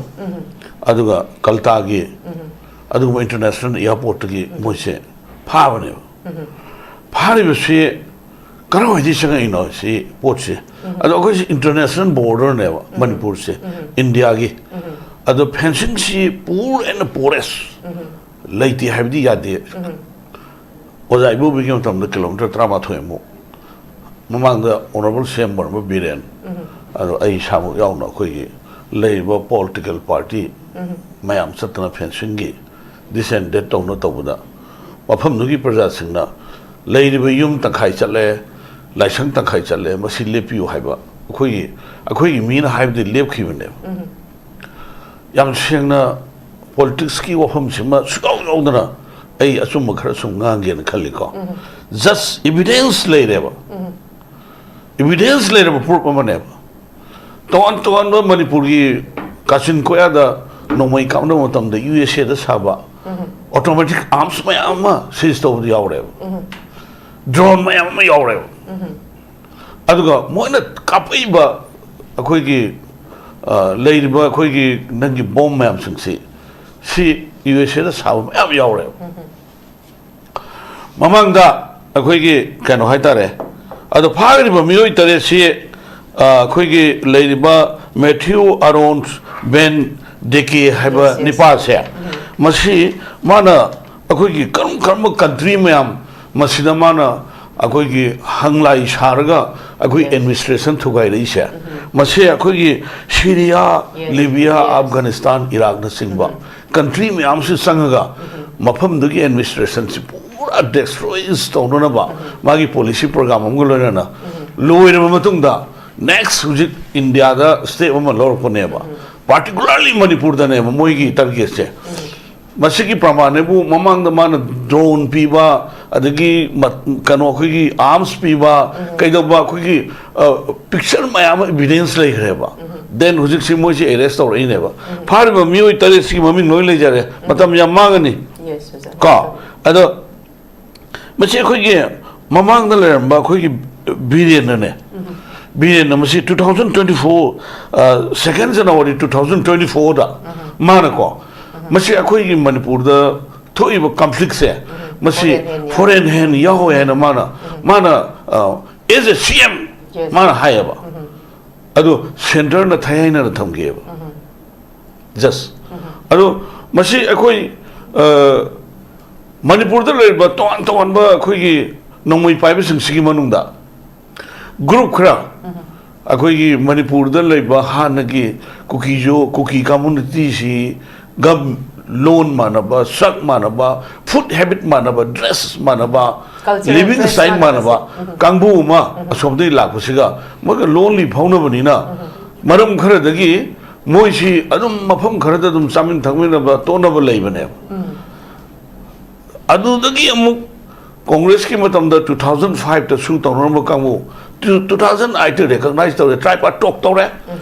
ꯑꯗꯨꯒ ꯀꯜꯇꯥꯒꯤ ꯑꯗꯨꯒꯨꯝꯕ ꯏꯟꯇꯔꯅꯦꯁꯅꯦꯜ ꯑꯦꯌꯥꯔꯄꯣꯔꯠꯇꯒꯤ ꯃꯣꯏꯁꯦ ꯐꯥꯕꯅꯦꯕ꯫ ꯐꯥꯔꯤꯕꯁꯤ ꯀꯔꯝꯍꯥꯏꯅ ꯆꯪꯉꯛꯏꯅꯣ ꯁꯤ ꯄꯣꯠꯁꯦ? ꯑꯗꯣ ꯑꯩꯈꯣꯏꯁꯤ ꯏꯟꯇꯔꯅꯦꯁꯅꯦꯜ ꯕꯣꯔꯗꯔꯅꯦꯕ ꯃꯅꯤꯄꯨꯔꯁꯦ, ꯏꯟꯗꯤꯌꯥꯒꯤ꯫ ꯑꯗꯣ ꯐꯦꯟꯁꯤꯡꯁꯤ ꯄꯨꯔ ꯑꯦꯟ ꯄꯣꯔꯦꯁ ꯂꯩꯇꯦ ꯍꯥꯏꯕꯗꯤ ꯌꯥꯗꯦ꯫ ꯑꯣꯖꯥ ꯏꯕꯣꯕꯤꯒꯤ ꯃꯇꯝꯗ ꯀꯤꯂꯣꯃꯤꯇꯔ ꯇꯔꯥꯃꯥꯊꯣꯏ ꯑꯃꯨꯛ, ꯃꯃꯥꯡꯗ ꯑꯣꯅꯔꯦꯕꯜ ꯁꯤ ꯑꯦꯝ ꯑꯣꯏꯔꯝꯕ ꯕꯤꯔꯦꯟ, ꯑꯗꯣ ꯑꯩ ꯏꯁꯥꯃꯛ ꯌꯥꯎꯅ ꯑꯩꯈꯣꯏꯒꯤ ꯂꯩꯔꯤꯕ ꯄꯣꯂꯤꯇꯤꯀꯦꯜ ꯄꯥꯔꯇꯤ ꯃꯌꯥꯝ ꯆꯠꯇꯅ ꯐꯦꯟꯁꯤꯡꯒꯤ ꯗꯤꯁ ꯑꯦꯟ ꯗꯦꯠ ꯇꯧꯅ ꯇꯧꯕꯗ, ꯃꯐꯝꯗꯨꯒꯤ ꯄ꯭ꯔꯖꯥꯁꯤꯡꯅ ꯂꯩꯔꯤꯕ ꯌꯨꯝ ꯇꯪꯈꯥꯏ ꯆꯠꯂꯦ, ꯂꯥꯏꯁꯪ ꯇꯪꯈꯥꯏ ꯆꯠꯂꯦ, ꯃꯁꯤ ꯂꯦꯞꯄꯤꯌꯨ ꯍꯥꯏꯕ ꯑꯩꯈꯣꯏꯒꯤ, ꯑꯩꯈꯣꯏꯒꯤ ꯃꯤꯅ ꯍꯥꯏꯕꯗꯤ ꯂꯦꯞꯈꯤꯕꯅꯦꯕ꯫ ꯌꯥꯝ ꯁꯦꯡꯅ ꯄꯣꯂꯤꯇꯤꯛꯁꯀꯤ ꯋꯥꯐꯝꯁꯤꯃ ꯁꯨꯡꯌꯥꯎ ꯌꯥꯎꯗꯅ ꯑꯩ ꯑꯆꯨꯝꯕ ꯈꯔ ꯁꯨꯝ ꯉꯥꯡꯒꯦꯅ ꯈꯜꯂꯤꯀꯣ꯫ ꯖꯁ ꯏꯚꯤꯗꯦꯟꯁ ꯂꯩꯔꯦꯕ, ꯏꯚꯤꯗꯦꯟꯁ ꯂꯩꯔꯕ ꯄ꯭ꯔꯨꯞ ꯑꯃꯅꯦꯕ꯫ ꯇꯣꯉꯥꯟ ꯇꯣꯉꯥꯟꯕ ꯃꯅꯤꯄꯨꯔꯒꯤ ꯀꯥꯆꯤꯟ ꯀꯣꯌꯥꯗ ꯅꯣꯡꯃꯩ ꯀꯥꯞꯅꯕ ꯃꯇꯝꯗ ꯌꯨ ꯑꯦꯁ ꯑꯦꯗ ꯁꯥꯕ ꯑꯣꯇꯣꯃꯦꯇꯤꯛ ꯑꯥꯔꯝꯁ ꯃꯌꯥꯝ ꯑꯃ ꯁꯤꯖ ꯇꯧꯕꯗ ꯌꯥꯎꯔꯦꯕ, ꯗ꯭ꯔꯣꯟ ꯃꯌꯥꯝ ꯑꯃ ꯌꯥꯎꯔꯦꯕ꯫ ꯑꯗꯨꯒ ꯃꯣꯏꯅ ꯀꯥꯞꯄꯛꯏꯕ ꯑꯩꯈꯣꯏꯒꯤ ꯑ, ꯂꯩꯔꯤꯕ ꯑꯩꯈꯣꯏꯒꯤ ꯅꯪꯒꯤ ꯕꯣꯝ ꯃꯌꯥꯝꯁꯤꯡꯁꯤ ꯁꯤ ꯌꯨ ꯑꯦꯁ ꯑꯦꯗ ꯁꯥꯕ ꯃꯌꯥꯝ ꯌꯥꯎꯔꯦꯕ꯫ ꯃꯃꯥꯡꯗ ꯑꯩꯈꯣꯏꯒꯤ ꯀꯩꯅꯣ ꯍꯥꯏꯇꯥꯔꯦ, ꯑꯗꯣ ꯐꯥꯈ꯭ꯔꯤꯕ ꯃꯤꯑꯣꯏ ꯇꯔꯦꯠꯁꯤ ꯑ, ꯑꯩꯈꯣꯏꯒꯤ ꯂꯩꯔꯤꯕ ꯃꯦꯊ꯭ꯌꯨ ꯑꯥꯔꯣꯟ ꯕꯦꯟ ꯗꯦꯀꯦ ꯍꯥꯏꯕ Yes, yes. ꯅꯤꯄꯥꯁꯦ, ꯃꯁꯤ ꯃꯥꯅ ꯑꯩꯈꯣꯏꯒꯤ ꯀꯔꯝ ꯀꯔꯝꯕ ꯀꯟꯇ꯭ꯔꯤ ꯃꯌꯥꯝ ꯃꯁꯤꯗ ꯃꯥꯅ ꯑꯩꯈꯣꯏꯒꯤ ꯍꯪꯂꯥꯏ ꯁꯥꯔꯒ ꯑꯩꯈꯣꯏ Yes. ꯑꯦꯗꯃꯤꯅꯤꯁꯇ꯭ꯔꯦꯁꯟ ꯊꯨꯒꯥꯏꯔꯛꯏꯁꯦ, ꯃꯁꯤ ꯑꯩꯈꯣꯏꯒꯤ Syria, Yes. Libya, Yes. Afghanistan, ꯏꯔꯥꯛꯅꯆꯤꯡꯕ ꯀꯟꯇ꯭ꯔꯤ ꯃꯌꯥꯝꯁꯤ ꯆꯪꯉꯒ ꯃꯐꯝꯗꯨꯒꯤ ꯑꯦꯗꯃꯤꯅꯤꯁꯇ꯭ꯔꯦꯁꯟꯁꯤ ꯄꯨꯔꯥ ꯗꯦꯁꯇ꯭ꯔꯣꯏꯁ ꯇꯧꯅꯅꯕ ꯃꯥꯒꯤ ꯄꯣꯂꯤꯁꯤ ꯄ꯭ꯔꯣꯒ꯭ꯔꯥꯝ ꯑꯃꯒ ꯂꯣꯏꯅꯅ ꯂꯣꯏꯔꯕ ꯃꯇꯨꯡꯗ ꯅꯦꯛꯁ ꯍꯧꯖꯤꯛ ꯏꯟꯗꯤꯌꯥꯗ ꯁ꯭ꯇꯦꯞ ꯑꯃ ꯂꯧꯔꯛꯄꯅꯦꯕ꯫ ꯄꯥꯔꯇꯤꯀꯨꯂꯔꯂꯤ ꯃꯅꯤꯄꯨꯔꯗꯅꯦꯕ ꯃꯣꯏꯒꯤ ꯇꯥꯔꯒꯦꯠꯁꯦ꯫ ꯃꯁꯤꯒꯤ ꯄ꯭ꯔꯃꯥꯟꯅꯦꯕꯨ ꯃꯃꯥꯡꯗ ꯃꯥꯅ ꯗ꯭ꯔꯣꯟ ꯄꯤꯕ, ꯑꯗꯒꯤ ꯃ-, ꯀꯩꯅꯣ, ꯑꯩꯈꯣꯏꯒꯤ ꯑꯥꯔꯝꯁ ꯄꯤꯕ, ꯀꯩꯗꯧꯕ, ꯑꯩꯈꯣꯏꯒꯤ ꯄꯤꯛꯆꯔ ꯃꯌꯥꯝ ꯑꯃ ꯏꯚꯤꯗꯦꯟꯁ ꯂꯩꯈ꯭ꯔꯦꯕ꯫ ꯗꯦꯟ ꯍꯧꯖꯤꯛꯁꯤ ꯃꯣꯏꯁꯤ ꯑꯦꯔꯦꯁ ꯇꯧꯔꯛꯏꯅꯦꯕ꯫ ꯐꯥꯔꯤꯕ ꯃꯤꯑꯣꯏ ꯇꯔꯦꯠꯁꯤꯒꯤ ꯃꯃꯤꯡ ꯂꯣꯏ ꯂꯩꯖꯔꯦ, ꯃꯇꯝ ꯌꯥꯝ ꯃꯥꯡꯉꯅꯤ꯫ Yes, ꯑꯣꯖꯥ꯫ ꯀꯣ, ꯑꯗꯣ ꯃꯁꯤ ꯑꯩꯈꯣꯏꯒꯤ ꯃꯃꯥꯡꯗ ꯂꯩꯔꯝꯕ ꯑꯩꯈꯣꯏꯒꯤ ꯕꯤꯔꯦꯟꯅꯅꯦ, ꯕꯤꯔꯦꯟꯅ ꯃꯁꯤ two thousand twenty four, second January two thousand twenty fourꯗ ꯃꯥꯅꯀꯣ, ꯃꯁꯤ ꯑꯩꯈꯣꯏꯒꯤ ꯃꯅꯤꯄꯨꯔꯗ ꯊꯣꯛꯏꯕ ꯀꯟꯐ꯭ꯂꯤꯛꯁꯦ, ꯃꯁꯤ Foreign hand ꯌꯥꯎ- ꯐꯣꯔꯦꯟ ꯍꯦꯟ ꯌꯥꯎꯋꯦ ꯍꯥꯏꯅ ꯃꯥꯅ, ꯃꯥꯅ ꯑꯦꯖ ꯑꯦ ꯁꯤ ꯑꯦꯝ Yes. ꯃꯥꯅ ꯍꯥꯏꯌꯦꯕ꯫ ꯑꯗꯣ ꯁꯦꯟꯇꯔꯅ ꯊꯩꯍꯥꯏꯅꯅ ꯊꯝꯈꯤꯑꯕ꯫ ꯖꯁ꯫ ꯑꯗꯣ ꯃꯁꯤ ꯑꯩꯈꯣꯏ, ꯑ, ꯃꯅꯤꯄꯨꯔꯗ ꯂꯩꯔꯤꯕ ꯇꯣꯉꯥꯟ ꯇꯣꯉꯥꯟꯕ ꯑꯩꯈꯣꯏꯒꯤ ꯅꯣꯡꯃꯩ ꯄꯥꯏꯕꯁꯤꯡꯁꯤꯒꯤ ꯃꯅꯨꯡꯗ ꯒ꯭ꯔꯨꯞ ꯈꯔ, ꯑꯩꯈꯣꯏꯒꯤ ꯃꯅꯤꯄꯨꯔꯗ ꯂꯩꯕ ꯍꯥꯟꯅꯒꯤ ꯀꯨꯀꯤꯁꯨ, ꯀꯨꯀꯤ ꯀꯝꯃꯨꯅꯤꯇꯤꯁꯤ ꯒꯝ, ꯂꯣꯟ ꯃꯥꯟꯅꯕ, ꯁꯛ ꯃꯥꯟꯅꯕ, ꯐꯨꯗ ꯍꯦꯕꯤꯠ ꯃꯥꯟꯅꯕ, ꯗ꯭ꯔꯦꯁ ꯃꯥꯟꯅꯕ, Cultural ꯂꯤꯕꯤꯡ dress ꯁ꯭ꯇꯥꯏꯜ ꯃꯥꯟꯅꯕ ꯃꯥꯟꯅꯕꯁꯦ꯫ ꯀꯥꯡꯕꯨ ꯑꯃ ꯑꯁꯣꯝꯗꯒꯤ ꯂꯥꯛꯄꯁꯤꯒ ꯃꯣꯏꯒ ꯂꯣꯟꯂꯤ ꯐꯥꯎꯅꯕꯅꯤꯅ ꯃꯔꯝ ꯈꯔꯗꯒꯤ ꯃꯣꯏꯁꯤ ꯑꯗꯨꯝ ꯃꯐꯝ ꯈꯔꯗ ꯑꯗꯨꯝ ꯆꯥꯃꯤꯟ ꯊꯛꯃꯤꯟꯅꯕ, ꯇꯣꯠꯅꯕ ꯂꯩꯕꯅꯦꯕ꯫ ꯑꯗꯨꯗꯒꯤ ꯑꯃꯨꯛ ꯀꯣꯡꯒ꯭ꯔꯦꯁꯀꯤ ꯃꯇꯝꯗ two thousand fiveꯇ ꯁꯨ ꯇꯧꯅꯔꯝꯕ ꯀꯥꯡꯕꯨ, two thousand eightꯇ recognize ꯇꯧꯔꯦ, tripartite talk ꯇꯧꯔꯦ꯫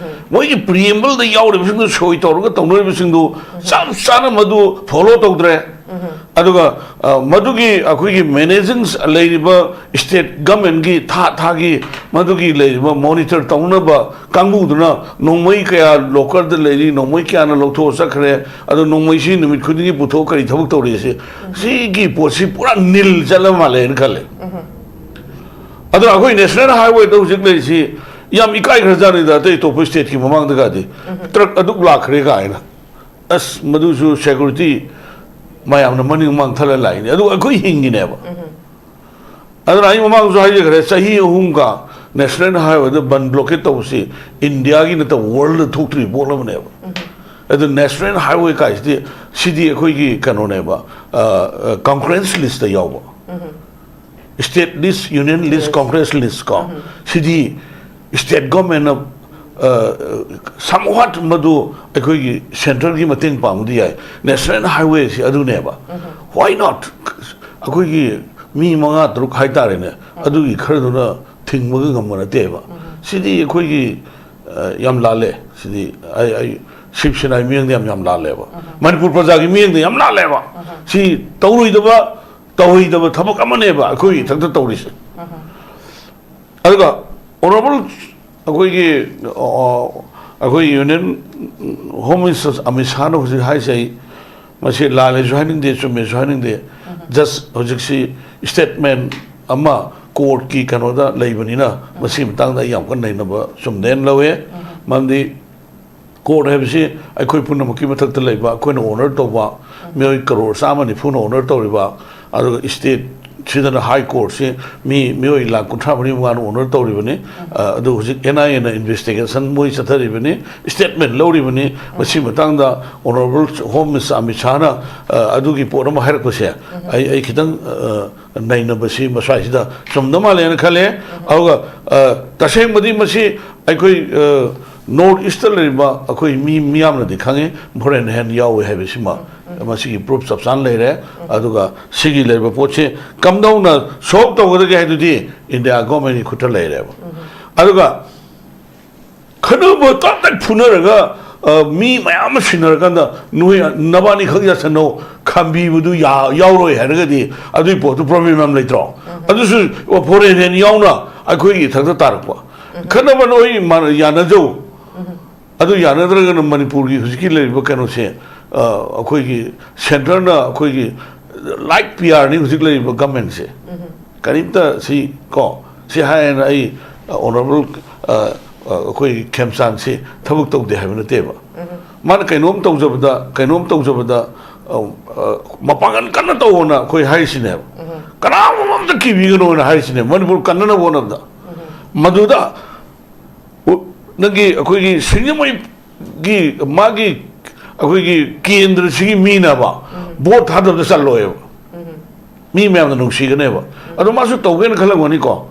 ꯃꯣꯏꯒꯤ preambleꯗ ꯌꯥꯎꯔꯤꯕꯁꯤꯡꯗꯨ ꯁꯣꯏ ꯇꯧꯔꯒ ꯇꯧꯅꯔꯤꯕꯁꯤꯡꯗꯨ ꯆꯞ ꯆꯥꯅ ꯃꯗꯨ follow ꯇꯧꯗ꯭ꯔꯦ꯫ ꯑꯗꯨꯒ, ꯑ, ꯃꯗꯨꯒꯤ ꯑꯩꯈꯣꯏꯒꯤ managing ꯂꯩꯔꯤꯕ state governmentꯀꯤ ꯊꯥ ꯊꯥꯒꯤ ꯃꯗꯨꯒꯤ ꯂꯩꯔꯤꯕ ꯃꯣꯅꯤꯇꯔ ꯇꯧꯅꯕ ꯀꯥꯡꯕꯨꯗꯨꯅ ꯅꯣꯡꯃꯩ ꯀꯌꯥ ꯂꯣꯀꯔꯗ ꯂꯩꯔꯤ, ꯅꯣꯡꯃꯩ ꯀꯌꯥꯅ ꯂꯧꯊꯣꯛꯑ ꯆꯠꯈ꯭ꯔꯦ, ꯑꯗꯣ ꯅꯣꯡꯃꯩꯁꯤ ꯅꯨꯃꯤꯠ ꯈꯨꯗꯤꯡꯒꯤ ꯄꯨꯊꯣꯛꯑ ꯀꯔꯤ ꯊꯕꯛ ꯇꯧꯔꯤ, ꯁꯤ, ꯁꯤꯒꯤ ꯄꯣꯠꯁꯤ ꯄꯨꯔꯥ ꯅꯤꯜ ꯆꯠꯂ ꯃꯥꯜꯂꯦꯅ ꯈꯜꯂꯦ꯫ ꯑꯗꯨꯅ ꯑꯩꯈꯣꯏ ꯅꯦꯁꯅꯦꯜ ꯍꯥꯏꯋꯦꯗ ꯍꯧꯖꯤꯛ ꯂꯩꯔꯤꯁꯤ ꯌꯥꯝ ꯏꯀꯥꯏꯈ꯭ꯔꯖꯥꯠꯅꯤꯗ, ꯑꯇꯩ ꯑꯇꯣꯞꯄ ꯁ꯭ꯇꯦꯠꯀꯤ ꯃꯃꯥꯡꯗꯒꯗꯤ꯫ ꯇ꯭ꯔꯛ ꯑꯗꯨꯛ ꯂꯥꯛꯈ꯭ꯔꯦ ꯀꯥꯏꯅ꯫ ꯑꯁ, ꯃꯗꯨꯁꯨ ꯁꯦꯀ꯭ꯌꯨꯔꯤꯇꯤ ꯃꯌꯥꯝꯅ ꯃꯅꯤꯡ ꯃꯃꯥꯡ ꯊꯜꯂ ꯂꯥꯛꯏꯅꯦ, ꯑꯗꯨꯒ ꯑꯩꯈꯣꯏ ꯍꯤꯡꯉꯤꯅꯦꯕ꯫ ꯑꯗꯨꯅ ꯑꯩ ꯃꯃꯥꯡꯁꯨ ꯍꯥꯏꯖꯈ꯭ꯔꯦ, ꯆꯍꯤ ꯑꯍꯨꯝꯒ ꯅꯦꯁꯅꯦꯜ ꯍꯥꯏꯋꯦꯗ ꯕꯟ ꯕ꯭ꯂꯣꯀꯦꯠ ꯇꯧꯕꯁꯤ ꯏꯟꯗꯤꯌꯥꯒꯤ ꯅꯠꯇꯕ, ꯋꯥꯔꯜꯗ ꯊꯣꯛꯇ꯭ꯔꯤꯕ ꯄꯣꯠ ꯑꯃꯅꯦꯕ꯫ ꯑꯗꯨ ꯅꯦꯁꯅꯦꯜ ꯍꯥꯏꯋꯦ ꯀꯥꯏꯁꯤꯗꯤ, ꯁꯤꯗꯤ ꯑꯩꯈꯣꯏꯒꯤ ꯀꯩꯅꯣꯅꯦꯕ, ꯀꯪꯀꯔꯦꯟꯁ ꯂꯤꯁꯇ ꯌꯥꯎꯕ꯫ ꯁ꯭ꯇꯦꯠ ꯂꯤꯁ, ꯌꯨꯅꯤꯌꯟ ꯂꯤꯁ, ꯀꯪꯀꯔꯦꯟꯁ ꯂꯤꯁ ꯀꯣ꯫ ꯁꯤꯗꯤ ꯁ꯭ꯇꯦꯠ ꯒꯣꯔꯃꯦꯟꯅ, ꯑ, somewhat ꯃꯗꯨ ꯑꯩꯈꯣꯏꯒꯤ ꯁꯦꯟꯇ꯭ꯔꯦꯜꯒꯤ ꯃꯇꯦꯡ ꯄꯥꯡꯕꯗꯤ ꯌꯥꯏ꯫ ꯅꯦꯁꯅꯦꯜ ꯍꯥꯏꯋꯦꯁꯤ ꯑꯗꯨꯅꯦꯕ꯫ Why not? ꯑꯩꯈꯣꯏꯒꯤ ꯃꯤ ꯃꯉꯥ ꯇꯔꯨꯛ ꯍꯥꯏꯇꯥꯔꯦꯅꯦ, ꯑꯗꯨꯒꯤ ꯈꯔꯗꯨꯅ ꯊꯤꯡꯕꯒ ꯉꯝꯕ ꯅꯠꯇꯦꯕ꯫ ꯁꯤꯗꯤ ꯑꯩꯈꯣꯏꯒꯤ, ꯑ, ꯌꯥꯝ ꯂꯥꯜꯂꯦ꯫ ꯁꯤꯗꯤ ꯑꯩ, ꯑꯩ ꯁꯤꯕ ꯁꯦꯅꯥꯒꯤ ꯃꯤꯠꯌꯦꯡꯗ ꯌꯥꯝ, ꯌꯥꯝ ꯂꯥꯜꯂꯦꯕ꯫ ꯃꯅꯤꯄꯨꯔ ꯄ꯭ꯔꯖꯥꯒꯤ ꯃꯤꯠꯌꯦꯡꯗ ꯌꯥꯝ ꯂꯥꯜꯂꯦꯕ꯫ ꯁꯤ ꯇꯧꯔꯣꯏꯗꯕ, ꯇꯧꯍꯩꯗꯕ ꯊꯕꯛ ꯑꯃꯅꯦꯕ ꯑꯩꯈꯣꯏꯒꯤ ꯏꯊꯛꯇ ꯇꯧꯔꯤꯁꯦ꯫ ꯑꯗꯨꯒ ꯑꯣꯅꯔꯦꯕꯜ ꯑꯩꯈꯣꯏꯒꯤ, ꯑ, ꯑꯩꯈꯣꯏ ꯌꯨꯅꯤꯌꯟ ꯍꯣꯝ ꯃꯤꯅꯤꯁꯇꯔ ꯑꯃꯤꯠ ꯁꯥꯍꯅ ꯍꯧꯖꯤꯛ ꯍꯥꯏꯁꯦ, ꯑꯩ ꯃꯁꯤ ꯂꯥꯜꯂꯦꯁꯨ ꯍꯥꯏꯅꯤꯡꯗꯦ, ꯆꯨꯝꯃꯦꯁꯨ ꯍꯥꯏꯅꯤꯡꯗꯦ꯫ ꯖꯁ ꯍꯧꯖꯤꯛꯁꯤ ꯁ꯭ꯇꯦꯠꯃꯦꯟ ꯑꯃ ꯀꯣꯔꯠꯀꯤ ꯀꯩꯅꯣꯗ ꯂꯩꯕꯅꯤꯅ ꯃꯁꯤꯒꯤ ꯃꯇꯥꯡꯗ ꯑꯩ ꯌꯥꯝ ꯀꯟꯅ ꯅꯩꯅꯕ ꯆꯨꯝꯗꯦꯅ ꯂꯧꯋꯦ꯫ ꯃꯔꯝꯗꯤ ꯀꯣꯔꯠ ꯍꯥꯏꯕꯁꯤ ꯑꯩꯈꯣꯏ ꯄꯨꯝꯅꯃꯛꯀꯤ ꯃꯊꯛꯇ ꯂꯩꯕ, ꯑꯩꯈꯣꯏꯅ ꯑꯣꯅꯔ ꯇꯧꯕ, ꯃꯤꯑꯣꯏ ꯀꯔꯣꯔ ꯆꯥꯝꯃ ꯅꯤꯐꯨꯅ ꯑꯣꯅꯔ ꯇꯧꯔꯤꯕ, ꯑꯗꯨꯒ ꯁ꯭ꯇꯦꯠꯁꯤꯗꯅ ꯍꯥꯏ ꯀꯣꯔꯠꯁꯤ ꯃꯤ, ꯃꯤꯑꯣꯏ ꯂꯥꯈ ꯀꯨꯟꯊ꯭ꯔꯥ ꯃꯔꯤ ꯃꯉꯥꯅ ꯑꯣꯅꯔ ꯇꯧꯔꯤꯕꯅꯤ꯫ ꯑ, ꯑꯗꯨ ꯍꯧꯖꯤꯛ ꯑꯦꯟ ꯑꯥꯏ ꯑꯦꯅ ꯏꯟꯚꯦꯁꯇꯤꯒꯦꯁꯟ ꯃꯣꯏ ꯆꯠꯊꯔꯤꯕꯅꯤ, ꯁ꯭ꯇꯦꯠꯃꯦꯟ ꯂꯧꯔꯤꯕꯅꯤ꯫ ꯃꯁꯤ ꯃꯇꯥꯡꯗ ꯑꯣꯅꯔꯦꯕꯜ ꯍꯣꯝ ꯃꯤꯅꯤꯁꯇꯔ ꯑꯃꯤꯠ ꯁꯥꯍꯅ, ꯑ, ꯑꯗꯨꯒꯤ ꯄꯣꯠ ꯑꯃ ꯍꯥꯏꯔꯛꯄꯁꯦ, ꯑꯩ, ꯑꯩ ꯈꯤꯇꯪ, ꯑ, ꯅꯩꯅꯕꯁꯤ ꯃꯁ꯭ꯋꯥꯏꯁꯤꯗ ꯆꯨꯝꯗ ꯃꯥꯜꯂꯦꯅ ꯈꯜꯂꯦ꯫ ꯑꯗꯨꯒ, ꯑ, ꯇꯁꯦꯡꯕꯗꯤ ꯃꯁꯤ ꯑꯩꯈꯣꯏ, ꯑ, ꯅꯣꯔꯠ ꯏꯁꯇ ꯂꯩꯔꯤꯕ ꯑꯩꯈꯣꯏ ꯃꯤ ꯃꯤꯌꯥꯝꯅꯗꯤ ꯈꯪꯉꯤ, ꯐꯣꯔꯦꯟ ꯍꯦꯟ ꯌꯥꯎꯋꯦ ꯍꯥꯏꯕꯁꯤꯃ꯫ ꯃꯁꯤꯒꯤ ꯄ꯭ꯔꯨꯐ ꯆꯞ ꯆꯥꯅ ꯂꯩꯔꯦ꯫ ꯑꯗꯨꯒ ꯁꯤꯒꯤ ꯂꯩꯔꯤꯕ ꯄꯣꯠꯁꯤ ꯀꯝꯗꯧꯅ ꯁꯣꯜꯕ ꯇꯧꯒꯗꯒꯦ ꯍꯥꯏꯗꯨꯗꯤ ꯏꯟꯗꯤꯌꯥ ꯒꯣꯔꯃꯦꯟꯒꯤ ꯈꯨꯠꯇ ꯂꯩꯔꯦꯕ꯫ ꯑꯗꯨꯒ ꯈꯠꯅꯕ ꯇꯞ ꯇꯥꯏ ꯐꯨꯅꯔꯒ, ꯑ, ꯃꯤ ꯃꯌꯥꯝ ꯑꯃ ꯁꯤꯟꯅꯔꯀꯥꯟꯗ ꯅꯣꯏ ꯅꯕꯥꯅꯤꯈꯛ ꯌꯥꯁꯟꯅꯧ, ꯈꯥꯝꯕꯤꯕꯗꯨ ꯌꯥ-, ꯌꯥꯎꯔꯣꯏ ꯍꯥꯏꯔꯒꯗꯤ ꯑꯗꯨꯒꯤ ꯄꯣꯠꯇꯨ ꯄ꯭ꯔꯣꯕ꯭ꯂꯦꯝ ꯌꯥꯝ ꯂꯩꯇ꯭ꯔꯣ? ꯑꯗꯨꯁꯨ ꯐꯣꯔꯦꯟ ꯍꯦꯟ ꯌꯥꯎꯅ ꯑꯩꯈꯣꯏꯒꯤ ꯏꯊꯛꯇ ꯇꯥꯔꯛꯄ꯫ ꯈꯠꯅꯕ ꯅꯣꯏ ꯃꯥ-, ꯌꯥꯅꯖꯧ꯫ ꯑꯗꯨ ꯌꯥꯅꯗ꯭ꯔꯒꯅ ꯃꯅꯤꯄꯨꯔꯒꯤ ꯍꯧꯖꯤꯛꯀꯤ ꯂꯩꯔꯤꯕ ꯀꯩꯅꯣꯁꯦ, ꯑ, ꯑꯩꯈꯣꯏꯒꯤ centreꯅ ꯑꯩꯈꯣꯏꯒꯤ light PRꯅꯤ ꯍꯧꯖꯤꯛ ꯂꯩꯔꯤꯕ governmentꯁꯦ꯫ ꯀꯔꯤꯝꯇ ꯁꯤ ꯀꯣ, ꯁꯤ ꯍꯥꯏꯌꯦꯅ ꯑꯩ, ꯑ, honourable, ꯑ, ꯑ, ꯑꯩꯈꯣꯏ ꯈꯦꯝꯆꯥꯟꯁꯤ ꯊꯕꯛ ꯇꯧꯗꯦ ꯍꯥꯏꯕ ꯅꯠꯇꯦꯕ꯫ ꯃꯥꯅ ꯀꯩꯅꯣꯝ ꯇꯧꯖꯕꯗ, ꯀꯩꯅꯣꯝ ꯇꯧꯖꯕꯗ, ꯑ, ꯑ, ꯃꯄꯥꯡꯒꯜ ꯀꯟꯅ ꯇꯧꯑꯣꯅ ꯑꯩꯈꯣꯏ ꯍꯥꯏꯔꯤꯁꯤꯅꯦꯕ꯫ ꯀꯅꯥꯒꯨꯝꯕ ꯑꯝꯇ ꯀꯤꯕꯤꯒꯅꯣꯅ ꯍꯥꯏꯔꯤꯁꯤꯅꯦ, ꯃꯅꯤꯄꯨꯔ ꯀꯟꯅꯅꯕ ꯍꯣꯠꯅꯕꯗ꯫ ꯃꯗꯨꯗ ꯎ-, ꯅꯪꯒꯤ ꯑꯩꯈꯣꯏꯒꯤ ꯁꯤꯡꯖꯃꯩꯒꯤ ꯃꯥꯒꯤ ꯑꯩꯈꯣꯏꯒꯤ ꯀꯦꯟꯗ꯭ꯔꯁꯤꯒꯤ ꯃꯤꯅꯕ vote ꯊꯥꯗꯕꯗ ꯆꯠꯂꯣꯏꯕ꯫ ꯃꯤ ꯃꯌꯥꯝꯅ ꯅꯨꯡꯁꯤꯒꯅꯦꯕ꯫ ꯑꯗꯣ ꯃꯥꯁꯨ ꯇꯧꯒꯦꯅ ꯈꯜꯂꯝꯒꯅꯤꯀꯣ,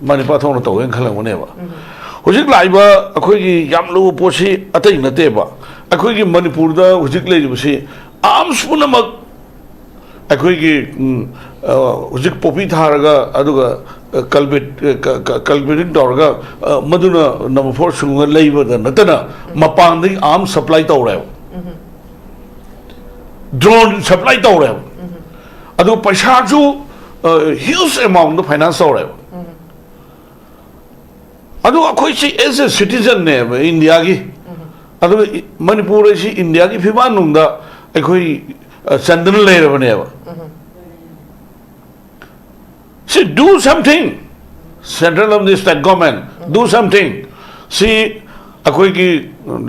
ꯃꯥ ꯅꯤꯄꯥ ꯊꯣꯛꯅ ꯇꯧꯒꯦꯅ ꯈꯜꯂꯝꯒꯅꯦꯕ꯫ ꯍꯧꯖꯤꯛ ꯂꯥꯛꯏꯕ ꯑꯩꯈꯣꯏꯒꯤ ꯌꯥꯝ ꯂꯨꯕ ꯄꯣꯠꯁꯤ ꯑꯇꯩ ꯅꯠꯇꯦꯕ, ꯑꯩꯈꯣꯏꯒꯤ ꯃꯅꯤꯄꯨꯔꯗ ꯍꯧꯖꯤꯛ ꯂꯩꯔꯤꯕꯁꯤ arms ꯄꯨꯝꯅꯃꯛ ꯑꯩꯈꯣꯏꯒꯤ, ꯎꯝ, ꯑ, ꯍꯧꯖꯤꯛ poppy ꯊꯥꯔꯒ, ꯑꯗꯨꯒ, ꯑ, culvert, ꯑ, ꯀ-, ꯀ-, culverting ꯇꯧꯔꯒ, ꯑ, ꯃꯗꯨꯅ number four ꯁꯨꯡꯉ ꯂꯩꯕꯗ ꯅꯠꯇꯅ ꯃꯄꯥꯟꯗꯒꯤ arms supply ꯇꯧꯔꯦꯕ꯫ Drone supply ꯇꯧꯔꯦꯕ꯫ ꯑꯗꯨꯒ ꯄꯩꯁꯥꯁꯨ, ꯑ, huge amount finance ꯇꯧꯔꯦꯕ꯫ ꯑꯗꯨ ꯑꯩꯈꯣꯏꯁꯤ as a citizenꯅꯦꯕ ꯏꯟꯗꯤꯌꯥꯒꯤ꯫ ꯑꯗꯨꯒ ꯏ-, ꯃꯅꯤꯄꯨꯔ ꯑꯁꯤ ꯏꯟꯗꯤꯌꯥꯒꯤ ꯐꯤꯕꯥꯛꯅꯨꯡꯗ ꯑꯩꯈꯣꯏ, ꯑ, ꯆꯟꯗꯨꯅ ꯂꯩꯔꯕꯅꯦꯕ꯫ ꯁꯤ do something, central ꯑꯃꯗꯤ state government do something꯫ ꯁꯤ ꯑꯩꯈꯣꯏꯒꯤ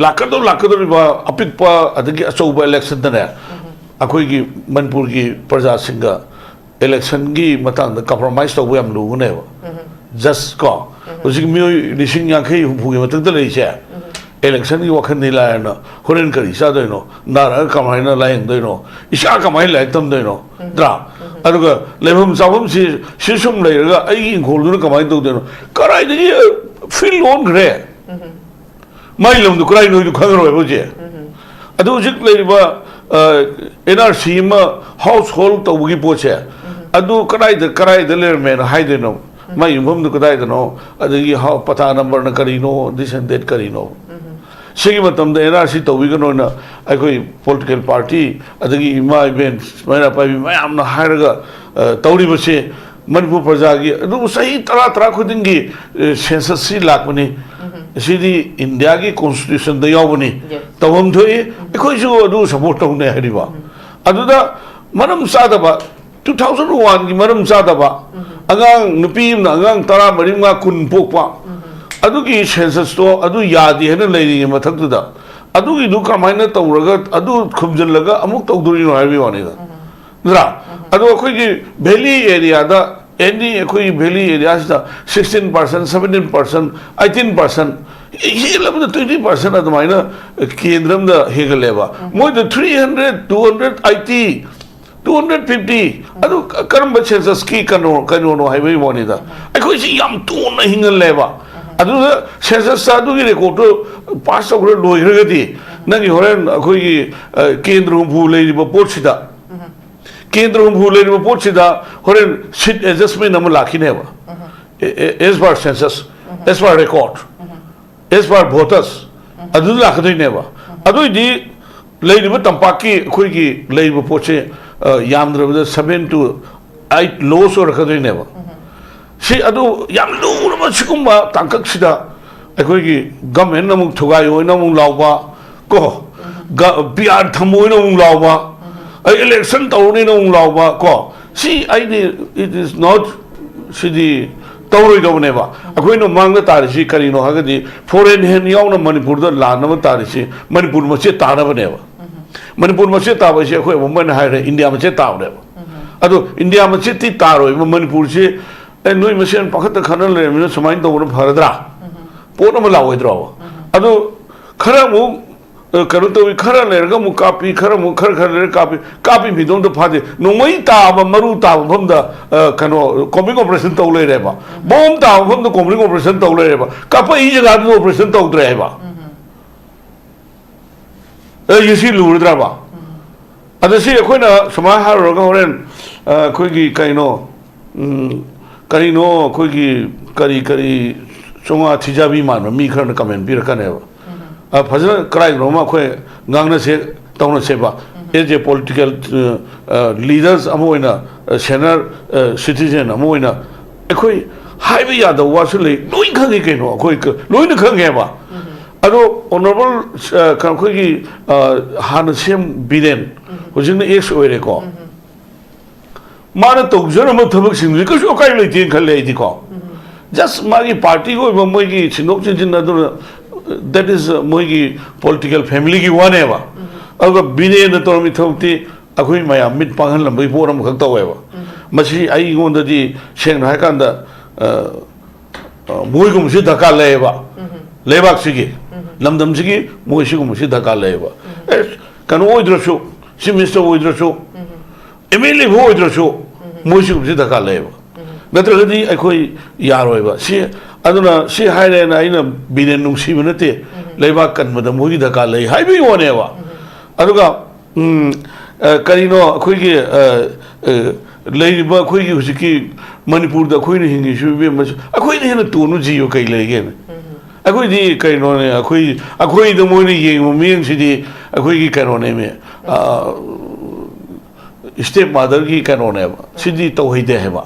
ꯂꯥꯛꯀꯗꯧ-, ꯂꯥꯛꯀꯗꯧꯔꯤꯕ ꯑꯄꯤꯛꯄ ꯑꯗꯒꯤ ꯑꯆꯧꯕ electionꯗꯅꯦ, ꯑꯩꯈꯣꯏꯒꯤ ꯃꯅꯤꯄꯨꯔꯒꯤ ꯄ꯭ꯔꯖꯥꯁꯤꯡꯒ electionꯒꯤ ꯃꯇꯥꯡꯗ compromise ꯇꯧꯕ ꯌꯥꯝ ꯂꯨꯒꯅꯦꯕ꯫ Just ꯀꯣ, ꯍꯧꯖꯤꯛ ꯃꯤꯑꯣꯏ ꯂꯤꯁꯤꯡ ꯌꯥꯡꯈꯩ ꯍꯨꯝꯐꯨꯒꯤ ꯃꯊꯛꯇ ꯂꯩꯔꯤꯁꯦ, electionꯒꯤ ꯋꯥꯈꯜꯗꯤ ꯂꯥꯏꯔꯅ ꯍꯣꯔꯦꯟ ꯀꯔꯤ ꯆꯥꯗꯣꯏꯅꯣ, ꯅꯥꯔꯛꯑꯒ ꯀꯃꯥꯏꯅ ꯂꯥꯏꯌꯦꯡꯗꯣꯏꯅꯣ, ꯏꯆꯥ ꯀꯃꯥꯏꯅ ꯂꯥꯏꯔꯤꯛ ꯇꯝꯗꯣꯏꯅꯣ, ꯅꯠꯇ꯭ꯔꯥ? ꯑꯗꯨꯒ ꯂꯩꯐꯝ ꯆꯥꯐꯝꯁꯤ ꯁꯤ ꯁꯨꯝ ꯂꯩꯔꯒ ꯑꯩꯒꯤ ꯏꯪꯈꯣꯜꯗꯨꯅ ꯀꯃꯥꯏꯅ ꯇꯧꯗꯣꯏꯅꯣ? ꯀꯗꯥꯏꯗꯒꯤ field ꯑꯣꯟꯈ꯭ꯔꯦ? ꯃꯥꯏ ꯂꯝꯗꯨ ꯀꯗꯥꯏꯅꯣ ꯈꯪꯉꯔꯣꯏꯕ ꯍꯧꯖꯤꯛ꯫ ꯑꯗꯨ ꯍꯧꯖꯤꯛ ꯂꯩꯔꯤꯕ, ꯑ, NRC ꯑꯃ household ꯇꯧꯕꯒꯤ ꯄꯣꯠꯁꯦ, ꯑꯗꯨ ꯀꯗꯥꯏꯗ, ꯀꯗꯥꯏꯗ ꯂꯩꯔꯝꯃꯦꯅ ꯍꯥꯏꯗꯣꯏꯅꯣ? ꯃꯥꯏ ꯌꯨꯝꯐꯝꯗꯨ ꯀꯗꯥꯏꯗꯅꯣ? ꯑꯗꯒꯤ ꯍꯥꯎ-, ꯄꯇꯥ numberꯅ ꯀꯔꯤꯅꯣ? This and that ꯀꯔꯤꯅꯣ? ꯁꯤꯒꯤ ꯃꯇꯝꯗ NRC ꯇꯧꯕꯤꯒꯅꯣꯅ ꯑꯩꯈꯣꯏ political party, ꯑꯗꯒꯤ ꯏꯃꯥ ꯏꯕꯦꯟ, ꯃꯩꯔꯥ ꯄꯥꯏꯕꯤ ꯃꯌꯥꯝꯅ ꯍꯥꯏꯔꯒ, ꯑ, ꯇꯧꯔꯤꯕꯁꯦ, ꯃꯅꯤꯄꯨꯔ ꯄ꯭ꯔꯖꯥꯒꯤ ꯑꯗꯨꯕꯨ ꯆꯍꯤ ꯇꯔꯥ ꯇꯔꯥ ꯈꯨꯗꯤꯡꯒꯤ ꯁꯦꯟꯁꯁꯁꯤ ꯂꯥꯛꯄꯅꯤ꯫ ꯁꯤꯗꯤ ꯏꯟꯗꯤꯌꯥꯒꯤ ꯀꯣꯟꯁꯇꯤꯇ꯭ꯌꯨꯁꯟꯗ ꯌꯥꯎꯕꯅꯤ꯫ Yes. ꯇꯧꯐꯝ ꯊꯣꯛꯏ꯫ ꯑꯩꯈꯣꯏꯁꯨ ꯑꯗꯨ ꯁꯄꯣꯔꯠ ꯇꯧꯅꯩ ꯍꯥꯏꯔꯤꯕ꯫ ꯑꯗꯨꯗ ꯃꯔꯝ ꯆꯥꯗꯕ, ꯇꯨ ꯊꯥꯎꯖꯟ ꯋꯥꯟꯒꯤ ꯃꯔꯝ ꯆꯥꯗꯕ, ꯑꯉꯥꯡ ꯅꯨꯄꯤ ꯑꯃꯅ ꯑꯉꯥꯡ ꯇꯔꯥ ꯃꯔꯤ ꯃꯉꯥ ꯀꯨꯟ ꯄꯣꯛꯄ, ꯑꯗꯨꯒꯤ ꯁꯦꯟꯁꯁꯇꯣ ꯑꯗꯨ ꯌꯥꯗꯦ ꯍꯥꯏꯅ ꯂꯩꯔꯤꯉꯩ ꯃꯊꯛꯇꯨꯗ, ꯑꯗꯨꯒꯤꯗꯨ ꯀꯃꯥꯏꯅ ꯇꯧꯔꯒ ꯑꯗꯨ ꯈꯨꯝꯖꯤꯜꯂꯒ ꯑꯃꯨꯛ ꯇꯧꯗꯣꯔꯤꯅꯣ ꯍꯥꯏꯕꯒꯤ ꯋꯥꯅꯤꯗ꯫ ꯅꯠꯇ꯭ꯔꯥ? ꯑꯗꯣ ꯑꯩꯈꯣꯏꯒꯤ ꯚꯦꯂꯤ ꯑꯦꯔꯤꯌꯥꯗ, ꯑꯦꯅꯤ ꯑꯩꯈꯣꯏꯒꯤ ꯚꯦꯂꯤ ꯑꯦꯔꯤꯌꯥꯁꯤꯗ sixteen percent, seventeen percent, eighteen percent, ꯍꯦꯜꯂꯕꯗ ꯇ꯭ꯋꯦꯟꯇꯤ ꯄꯥꯔꯁꯦꯟ ꯑꯗꯨꯃꯥꯏꯅ ꯀꯦꯟꯗ꯭ꯔ ꯑꯃꯗ ꯍꯦꯟꯒꯠꯂꯦꯕ꯫ ꯃꯣꯏꯗ three hundred, two hundred eighty, two hundred fifty, ꯑꯗꯨ ꯀꯔꯝꯕ ꯁꯦꯟꯁꯁꯀꯤ ꯀꯩꯅꯣ, ꯀꯩꯅꯣꯅꯣ ꯍꯥꯏꯕꯒꯤ ꯋꯥꯅꯤꯗ꯫ ꯑꯩꯈꯣꯏꯁꯤ ꯌꯥꯝ ꯇꯣꯟꯅ ꯍꯤꯡꯍꯜꯂꯦꯕ꯫ ꯑꯗꯨꯗ ꯁꯦꯟꯁꯁꯇ ꯑꯗꯨꯒꯤ ꯔꯦꯀꯣꯔꯠꯇꯨ ꯄꯥꯁ ꯇꯧꯈ꯭ꯔ ꯂꯣꯏꯈ꯭ꯔꯒꯗꯤ, ꯅꯪꯒꯤ ꯍꯣꯔꯦꯟ ꯑꯩꯈꯣꯏꯒꯤ, ꯑ, ꯀꯦꯟꯗ꯭ꯔ ꯍꯨꯝꯐꯨ ꯂꯩꯔꯤꯕ ꯄꯣꯠꯁꯤꯗ, ꯀꯦꯟꯗ꯭ꯔ ꯍꯨꯝꯐꯨ ꯂꯩꯔꯤꯕ ꯄꯣꯠꯁꯤꯗ ꯍꯣꯔꯦꯟ ꯁꯤꯠ ꯑꯦꯗꯖꯁꯃꯦꯟ ꯑꯃ ꯂꯥꯛꯈꯤꯅꯦꯕ꯫ As per census, as per record, as per voters, ꯑꯗꯨ ꯂꯥꯛꯀꯗꯣꯏꯅꯦꯕ꯫ ꯑꯗꯨꯏꯗꯤ ꯂꯩꯔꯤꯕ ꯇꯝꯄꯥꯛꯀꯤ ꯑꯩꯈꯣꯏꯒꯤ ꯂꯩꯔꯤꯕ ꯄꯣꯠꯁꯦ, ꯑ, ꯌꯥꯝꯗ꯭ꯔꯕꯗ seven to eight ꯂꯣꯁ ꯑꯣꯏꯔꯛꯀꯗꯣꯏꯅꯦꯕ꯫ ꯁꯤ ꯑꯗꯨ ꯌꯥꯝ ꯂꯨꯔꯕ ꯁꯤꯒꯨꯝꯕ ꯇꯥꯡꯀꯛꯁꯤꯗ ꯑꯩꯈꯣꯏꯒꯤ ꯒꯃꯦꯟ ꯑꯃꯨꯛ ꯊꯨꯒꯥꯏ ꯑꯣꯏꯅ ꯑꯃꯨꯛ ꯂꯥꯎꯕ, ꯀꯣ, ꯄꯤ ꯑꯥꯔ ꯊꯝꯃꯣꯏꯅ ꯑꯃꯨꯛ ꯂꯥꯎꯕ, ꯑꯩ ꯏꯂꯦꯛꯁꯟ ꯇꯧꯔꯅꯤꯅ ꯑꯃꯨꯛ ꯂꯥꯎꯕ, ꯀꯣ, ꯁꯤ ꯑꯩꯗꯤ, it is not, ꯁꯤꯗꯤ ꯇꯧꯔꯣꯏꯗꯧꯕꯅꯦꯕ꯫ ꯑꯩꯈꯣꯏꯅ ꯃꯥꯡꯗ ꯇꯥꯔꯤꯁꯤ ꯀꯔꯤꯅꯣ ꯍꯥꯏꯔꯒꯗꯤ, ꯐꯣꯔꯦꯟ ꯍꯦꯟ ꯌꯥꯎꯅ ꯃꯅꯤꯄꯨꯔꯗ ꯂꯥꯟꯅꯕ ꯇꯥꯔꯤꯁꯤ ꯃꯅꯤꯄꯨꯔ ꯃꯆꯦꯠ ꯇꯥꯅꯕꯅꯦꯕ꯫ ꯃꯅꯤꯄꯨꯔ ꯃꯆꯦꯠ ꯇꯥꯕ ꯍꯥꯏꯁꯦ ꯑꯩꯈꯣꯏ ꯑꯃꯨꯛ ꯑꯩꯅ ꯍꯥꯏꯔꯦ, ꯏꯟꯗꯤꯌꯥ ꯃꯆꯦꯠ ꯇꯥꯕꯅꯦꯕ꯫ ꯑꯗꯣ ꯏꯟꯗꯤꯌꯥ ꯃꯆꯦꯠꯇꯤ ꯇꯥꯔꯣꯏꯕ, ꯃꯅꯤꯄꯨꯔꯁꯤ, "ꯑꯦ, ꯅꯣꯏ ꯃꯁꯦꯟ ꯄꯥꯈꯠꯇ ꯈꯠꯅ ꯂꯩꯔꯕꯅꯤꯅ ꯁꯨꯃꯥꯏꯅ ꯇꯧꯕꯅ ꯐꯔꯗ꯭ꯔꯥ?" ꯄꯣꯠ ꯑꯃ ꯂꯥꯛꯑꯣꯏꯗ꯭ꯔꯣꯕ? ꯑꯗꯣ ꯈꯔ ꯑꯃꯨꯛ, ꯑ, ꯀꯩꯅꯣ ꯇꯧꯏ, ꯈꯔ ꯂꯩꯔꯒ ꯑꯃꯨꯛ ꯀꯥꯞꯄꯤ, ꯈꯔ ꯑꯃꯨꯛ, ꯈꯔ, ꯈꯔ ꯂꯩꯔꯒ ꯀꯥꯞꯄꯤ, ꯀꯥꯞꯄꯤ ꯃꯤꯗꯣ ꯑꯝꯇ ꯐꯥꯗꯦ꯫ ꯅꯣꯡꯃꯩ ꯇꯥꯕ, ꯃꯔꯨ ꯇꯥꯕ ꯃꯐꯝꯗ, ꯑ, ꯀꯩꯅꯣ, ꯀꯣꯝꯕꯤꯡ ꯑꯣꯄꯔꯦꯁꯟ ꯇꯧ ꯂꯩꯔꯦꯕ꯫ ꯕꯣꯝ ꯇꯥꯕ ꯃꯐꯝꯗ ꯀꯣꯝꯕꯤꯡ ꯑꯣꯄꯔꯦꯁꯟ ꯇꯧ ꯂꯩꯔꯦꯕ꯫ ꯀꯥꯞꯄꯛꯏ ꯖꯒꯥꯗꯨꯗ ꯑꯣꯄꯔꯦꯁꯟ ꯇꯧꯗ꯭ꯔꯦ ꯍꯥꯏꯕ꯫ ꯑꯦ, ꯁꯤ ꯂꯨꯔꯗ꯭ꯔꯕ? ꯑꯗ ꯁꯤ ꯑꯩꯈꯣꯏꯅ ꯁꯨꯃꯥꯏꯅ ꯍꯥꯏꯔꯨꯔꯒ ꯍꯣꯔꯦꯟ, ꯑ, ꯑꯩꯈꯣꯏꯒꯤ ꯀꯩꯅꯣ, ꯎꯝ, ꯀꯔꯤꯅꯣ ꯑꯩꯈꯣꯏꯒꯤ ꯀꯔꯤ, ꯀꯔꯤ ꯆꯥꯝꯃꯉꯥ ꯊꯤꯖꯕꯤ ꯃꯥꯟꯕ ꯃꯤ ꯈꯔꯅ ꯀꯃꯦꯟ ꯄꯤꯔꯛꯀꯅꯦꯕ꯫ ꯑ, ꯐꯖꯅ ꯀꯗꯥꯏꯗꯅꯣꯃ ꯑꯩꯈꯣꯏ ꯉꯥꯡꯅꯁꯦ, ꯇꯧꯅꯁꯦꯕ꯫ as a political leaders ꯑꯃ ꯑꯣꯏꯅ, senior citizen ꯑꯃ ꯑꯣꯏꯅ, ꯑꯩꯈꯣꯏ ꯍꯥꯏꯕ ꯌꯥꯗꯕ ꯋꯥꯁꯨ ꯂꯩ, ꯂꯣꯏ ꯈꯪꯉꯤ ꯀꯩꯅꯣ, ꯑꯩꯈꯣꯏ ꯂꯣꯏꯅ ꯈꯪꯉꯦꯕ꯫ ꯑꯗꯣ honourable, ꯑꯩꯈꯣꯏꯒꯤ ꯍꯥꯟꯅ ꯁꯤ ꯑꯦꯝ ꯕꯤꯔꯦꯟ, ꯍꯧꯖꯤꯛꯅ ꯑꯦꯛꯁ ꯑꯣꯏꯔꯦꯀꯣ, ꯃꯥꯅ ꯇꯧꯖꯔꯝꯕ ꯊꯕꯛꯁꯤꯡꯗꯨꯗꯤ ꯀꯩꯁꯨ ꯑꯀꯥꯏꯕ ꯂꯩꯇꯦꯅ ꯈꯜꯂꯦ ꯑꯩꯗꯤꯀꯣ꯫ Just ꯃꯥꯒꯤ ꯄꯥꯔꯇꯤꯒꯤ ꯑꯣꯏꯕ ꯃꯣꯏꯒꯤ ꯁꯤꯟꯗꯣꯛ ꯁꯤꯟꯖꯤꯟ ꯑꯗꯨꯅ, that is ꯃꯣꯏꯒꯤ ꯄꯣꯂꯤꯇꯤꯀꯦꯜ ꯐꯦꯃꯤꯂꯤꯒꯤ ꯋꯥꯅꯦꯕ꯫ ꯑꯗꯨꯒ ꯕꯤꯔꯦꯟꯅ ꯇꯧꯔꯝꯃꯤ ꯊꯕꯛꯇꯤ ꯑꯩꯈꯣꯏ ꯃꯌꯥꯝ ꯃꯤꯠ ꯄꯥꯡꯍꯜꯂꯝꯕꯒꯤ ꯄꯣꯠ ꯑꯃꯈꯛ ꯇꯧꯋꯦꯕ꯫ ꯃꯁꯤ ꯑꯩꯉꯣꯟꯗꯗꯤ ꯁꯦꯡꯅ ꯍꯥꯏꯔꯀꯥꯟꯗ, ꯃꯣꯏꯒꯨꯝꯕꯁꯤ ꯗꯔꯀꯥꯔ ꯂꯩꯌꯦꯕ ꯂꯩꯕꯥꯛꯁꯤꯒꯤ, ꯂꯝꯗꯝꯁꯤꯒꯤ꯫ ꯃꯣꯏ ꯁꯤꯒꯨꯝꯕꯁꯤ ꯗꯔꯀꯥꯔ ꯂꯩꯌꯦꯕ꯫ ꯑꯦ, ꯀꯩꯅꯣ ꯑꯣꯏꯗ꯭ꯔꯁꯨ, ꯆꯤꯐ ꯃꯤꯅꯤꯁꯇꯔ ꯑꯣꯏꯗ꯭ꯔꯁꯨ, ꯑꯦꯝ ꯑꯦꯜ ꯑꯦꯕꯨ ꯑꯣꯏꯗ꯭ꯔꯁꯨ, ꯃꯣꯏ ꯁꯤꯒꯨꯝꯕꯁꯤ ꯗꯔꯀꯥꯔ ꯂꯩꯌꯦꯕ꯫ ꯅꯠꯇ꯭ꯔꯒꯗꯤ ꯑꯩꯈꯣꯏ ꯌꯥꯔꯣꯏꯕ ꯁꯤ꯫ ꯑꯗꯨꯅ ꯁꯤ ꯍꯥꯏꯔꯦꯅ ꯑꯩꯅ ꯕꯤꯔꯦꯟ ꯅꯨꯡꯁꯤꯕ ꯅꯠꯇꯦ, ꯂꯩꯕꯥꯛ ꯀꯟꯕꯗ ꯃꯣꯏꯒꯤ ꯗꯔꯀꯥꯔ ꯂꯩ ꯍꯥꯏꯕꯒꯤ ꯋꯥꯅꯦꯕ꯫ ꯑꯗꯨꯒ ꯎꯝ, ꯑ, ꯀꯔꯤꯅꯣ ꯑꯩꯈꯣꯏꯒꯤ, ꯑ, ꯑ, ꯂꯩꯔꯤꯕ ꯑꯩꯈꯣꯏꯒꯤ ꯍꯧꯖꯤꯛꯀꯤ ꯃꯅꯤꯄꯨꯔꯗ ꯑꯩꯈꯣꯏꯅ ꯍꯤꯡꯉꯤꯁꯨ, ꯏꯕꯦꯝꯃ, ꯑꯩꯈꯣꯏꯅ ꯍꯦꯟꯅ ꯇꯣꯟꯕ ꯖꯤꯕ ꯀꯩ ꯂꯩꯒꯦꯅꯦ? ꯑꯩꯈꯣꯏꯗꯤ ꯀꯩꯅꯣꯅꯦ, ꯑꯩꯈꯣꯏ, ꯑꯩꯈꯣꯏꯗ ꯃꯣꯏꯅ ꯌꯦꯡꯕ ꯃꯤꯠꯌꯦꯡꯁꯤꯗꯤ ꯑꯩꯈꯣꯏꯒꯤ ꯀꯩꯅꯣꯅꯦꯃꯤ, ꯑ, ꯁ꯭ꯇꯦꯞ ꯃꯥꯗꯔꯒꯤ ꯀꯩꯅꯣꯅꯦꯕ꯫ ꯁꯤꯗꯤ ꯇꯧꯍꯩꯗꯦ ꯍꯥꯏꯕ꯫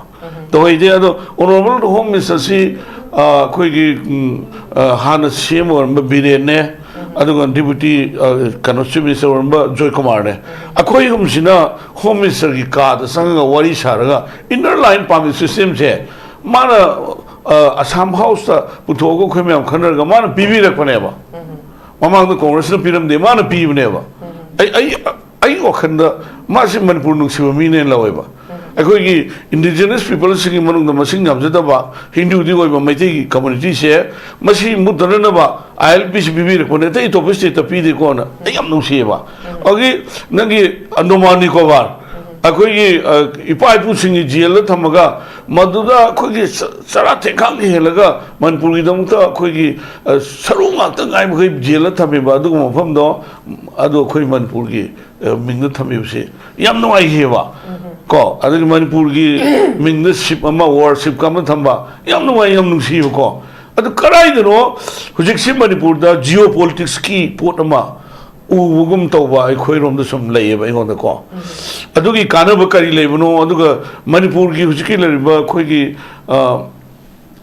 ꯇꯧꯍꯩꯗꯦ꯫ ꯑꯗꯣ honourable home minister ꯁꯤ, ꯑ, ꯑꯩꯈꯣꯏꯒꯤ, ꯎꯝ, ꯑ, ꯍꯥꯟꯅ ꯁꯤ ꯑꯦꯝ ꯑꯣꯏꯔꯝꯕ ꯕꯤꯔꯦꯟꯅꯦ, ꯑꯗꯨꯒ ꯗꯤꯄꯨꯇꯤ, ꯑ, ꯀꯩꯅꯣ, ꯆꯤꯐ ꯃꯤꯅꯤꯁꯇꯔ ꯑꯣꯏꯔꯝꯕ ꯖꯣꯏꯀꯨꯃꯥꯔꯅꯦ꯫ ꯑꯩꯈꯣꯏ ꯑꯍꯨꯝꯁꯤꯅ ꯍꯣꯝ ꯃꯤꯅꯤꯁꯇꯔꯒꯤ ꯀꯥꯗ ꯆꯪꯉꯒ ꯋꯥꯔꯤ ꯁꯥꯔꯒ ꯏꯟꯅꯔ ꯂꯥꯏꯟ ꯄꯥꯔꯃꯤꯠ ꯁꯤꯁꯇꯦꯝꯁꯦ ꯃꯥꯅ, ꯑ, ꯑꯁꯥꯝ ꯍꯥꯎꯁꯇ ꯄꯨꯊꯣꯛꯑꯒ ꯑꯩꯈꯣꯏ ꯃꯌꯥꯝ ꯈꯟꯅꯔꯒ ꯃꯥꯅ ꯄꯤꯕꯤꯔꯛꯄꯅꯦꯕ꯫ ꯃꯃꯥꯡꯗ ꯀꯣꯡꯒ꯭ꯔꯦꯁꯅ ꯄꯤꯔꯝꯗꯦ, ꯃꯥꯅ ꯄꯤꯕꯅꯦꯕ꯫ ꯑꯩ, ꯑꯩ, ꯑꯩꯒꯤ ꯋꯥꯈꯜꯗ ꯃꯥꯁꯤ ꯃꯅꯤꯄꯨꯔ ꯅꯨꯡꯁꯤꯕ ꯃꯤꯅꯦꯅ ꯂꯧꯋꯦꯕ꯫ ꯑꯩꯈꯣꯏꯒꯤ indigenous peopleꯁꯤꯡꯒꯤ ꯃꯅꯨꯡꯗ ꯃꯁꯤꯡ ꯌꯥꯝꯖꯗꯕ ꯍꯤꯟꯗꯨꯗꯤ ꯑꯣꯏꯕ ꯃꯩꯇꯩꯒꯤ communityꯁꯦ ꯃꯁꯤ ꯃꯨꯠꯇꯅꯅꯕ ꯑꯥꯏ ꯑꯦꯜ ꯄꯤꯁꯤ ꯄꯤꯕꯤꯔꯛꯄꯅꯦ, ꯑꯇꯩ ꯑꯇꯣꯞꯄ stateꯇ ꯄꯤꯗꯦꯀꯣꯅ꯫ ꯑꯩ ꯌꯥꯝ ꯅꯨꯡꯁꯤꯌꯦꯕ꯫ ꯑꯗꯒꯤ ꯅꯪꯒꯤ ꯑꯟꯗꯣꯃꯥꯟ ꯅꯤꯀꯣꯕꯥꯔ, ꯑꯩꯈꯣꯏꯒꯤ, ꯑ, ꯏꯄꯥ ꯏꯄꯨꯁꯤꯡꯒꯤ ꯖꯦꯜꯗ ꯊꯝꯃꯒ ꯃꯗꯨꯗ ꯑꯩꯈꯣꯏꯒꯤ ꯆ-, ꯆꯔꯥ ꯊꯦꯡꯈꯥꯡ ꯍꯦꯜꯂꯒ ꯃꯅꯤꯄꯨꯔꯒꯤꯗꯃꯛꯇ ꯑꯩꯈꯣꯏꯒꯤ, ꯑ, ꯁꯔꯨ ꯉꯥꯛꯇ ꯉꯥꯏ ꯃꯈꯩ ꯖꯦꯜꯗ ꯊꯝꯃꯤꯕ ꯑꯗꯨꯒꯨꯝꯕ ꯃꯐꯝꯗꯣ, ꯑꯗꯨ ꯑꯩꯈꯣꯏ ꯃꯅꯤꯄꯨꯔꯒꯤ, ꯑ, ꯃꯤꯡꯗ ꯊꯝꯃꯤꯕꯁꯤ ꯌꯥꯝ ꯅꯨꯡꯉꯥꯏꯈꯤꯑꯕ꯫ ꯀꯣ, ꯑꯗꯒꯤ ꯃꯅꯤꯄꯨꯔꯒꯤ ꯃꯤꯡꯗ ꯁꯤꯞ ꯑꯃ, ꯋꯥꯔ ꯁꯤꯞꯀ ꯑꯃ ꯊꯝꯕ ꯌꯥꯝ ꯅꯨꯡꯉꯥꯏ, ꯌꯥꯝ ꯅꯨꯡꯁꯤꯕꯀꯣ꯫ ꯑꯗꯨ ꯀꯗꯥꯏꯗꯅꯣ ꯍꯧꯖꯤꯛꯁꯤ ꯃꯅꯤꯄꯨꯔꯗ ꯖꯤꯑꯣ ꯄꯣꯂꯤꯇꯤꯛꯁꯀꯤ ꯄꯣꯠ ꯑꯃ ꯎꯕꯒꯨꯝ ꯇꯧꯕ ꯑꯩꯈꯣꯏꯔꯣꯝꯗ ꯁꯨꯝ ꯂꯩꯌꯦꯕ ꯑꯩꯉꯣꯟꯗꯀꯣ꯫ ꯑꯗꯨꯒꯤ ꯀꯥꯟꯅꯕ ꯀꯔꯤ ꯂꯩꯕꯅꯣ, ꯑꯗꯨꯒ ꯃꯅꯤꯄꯨꯔꯒꯤ ꯍꯧꯖꯤꯛꯀꯤ ꯂꯩꯔꯤꯕ ꯑꯩꯈꯣꯏꯒꯤ, ꯑ,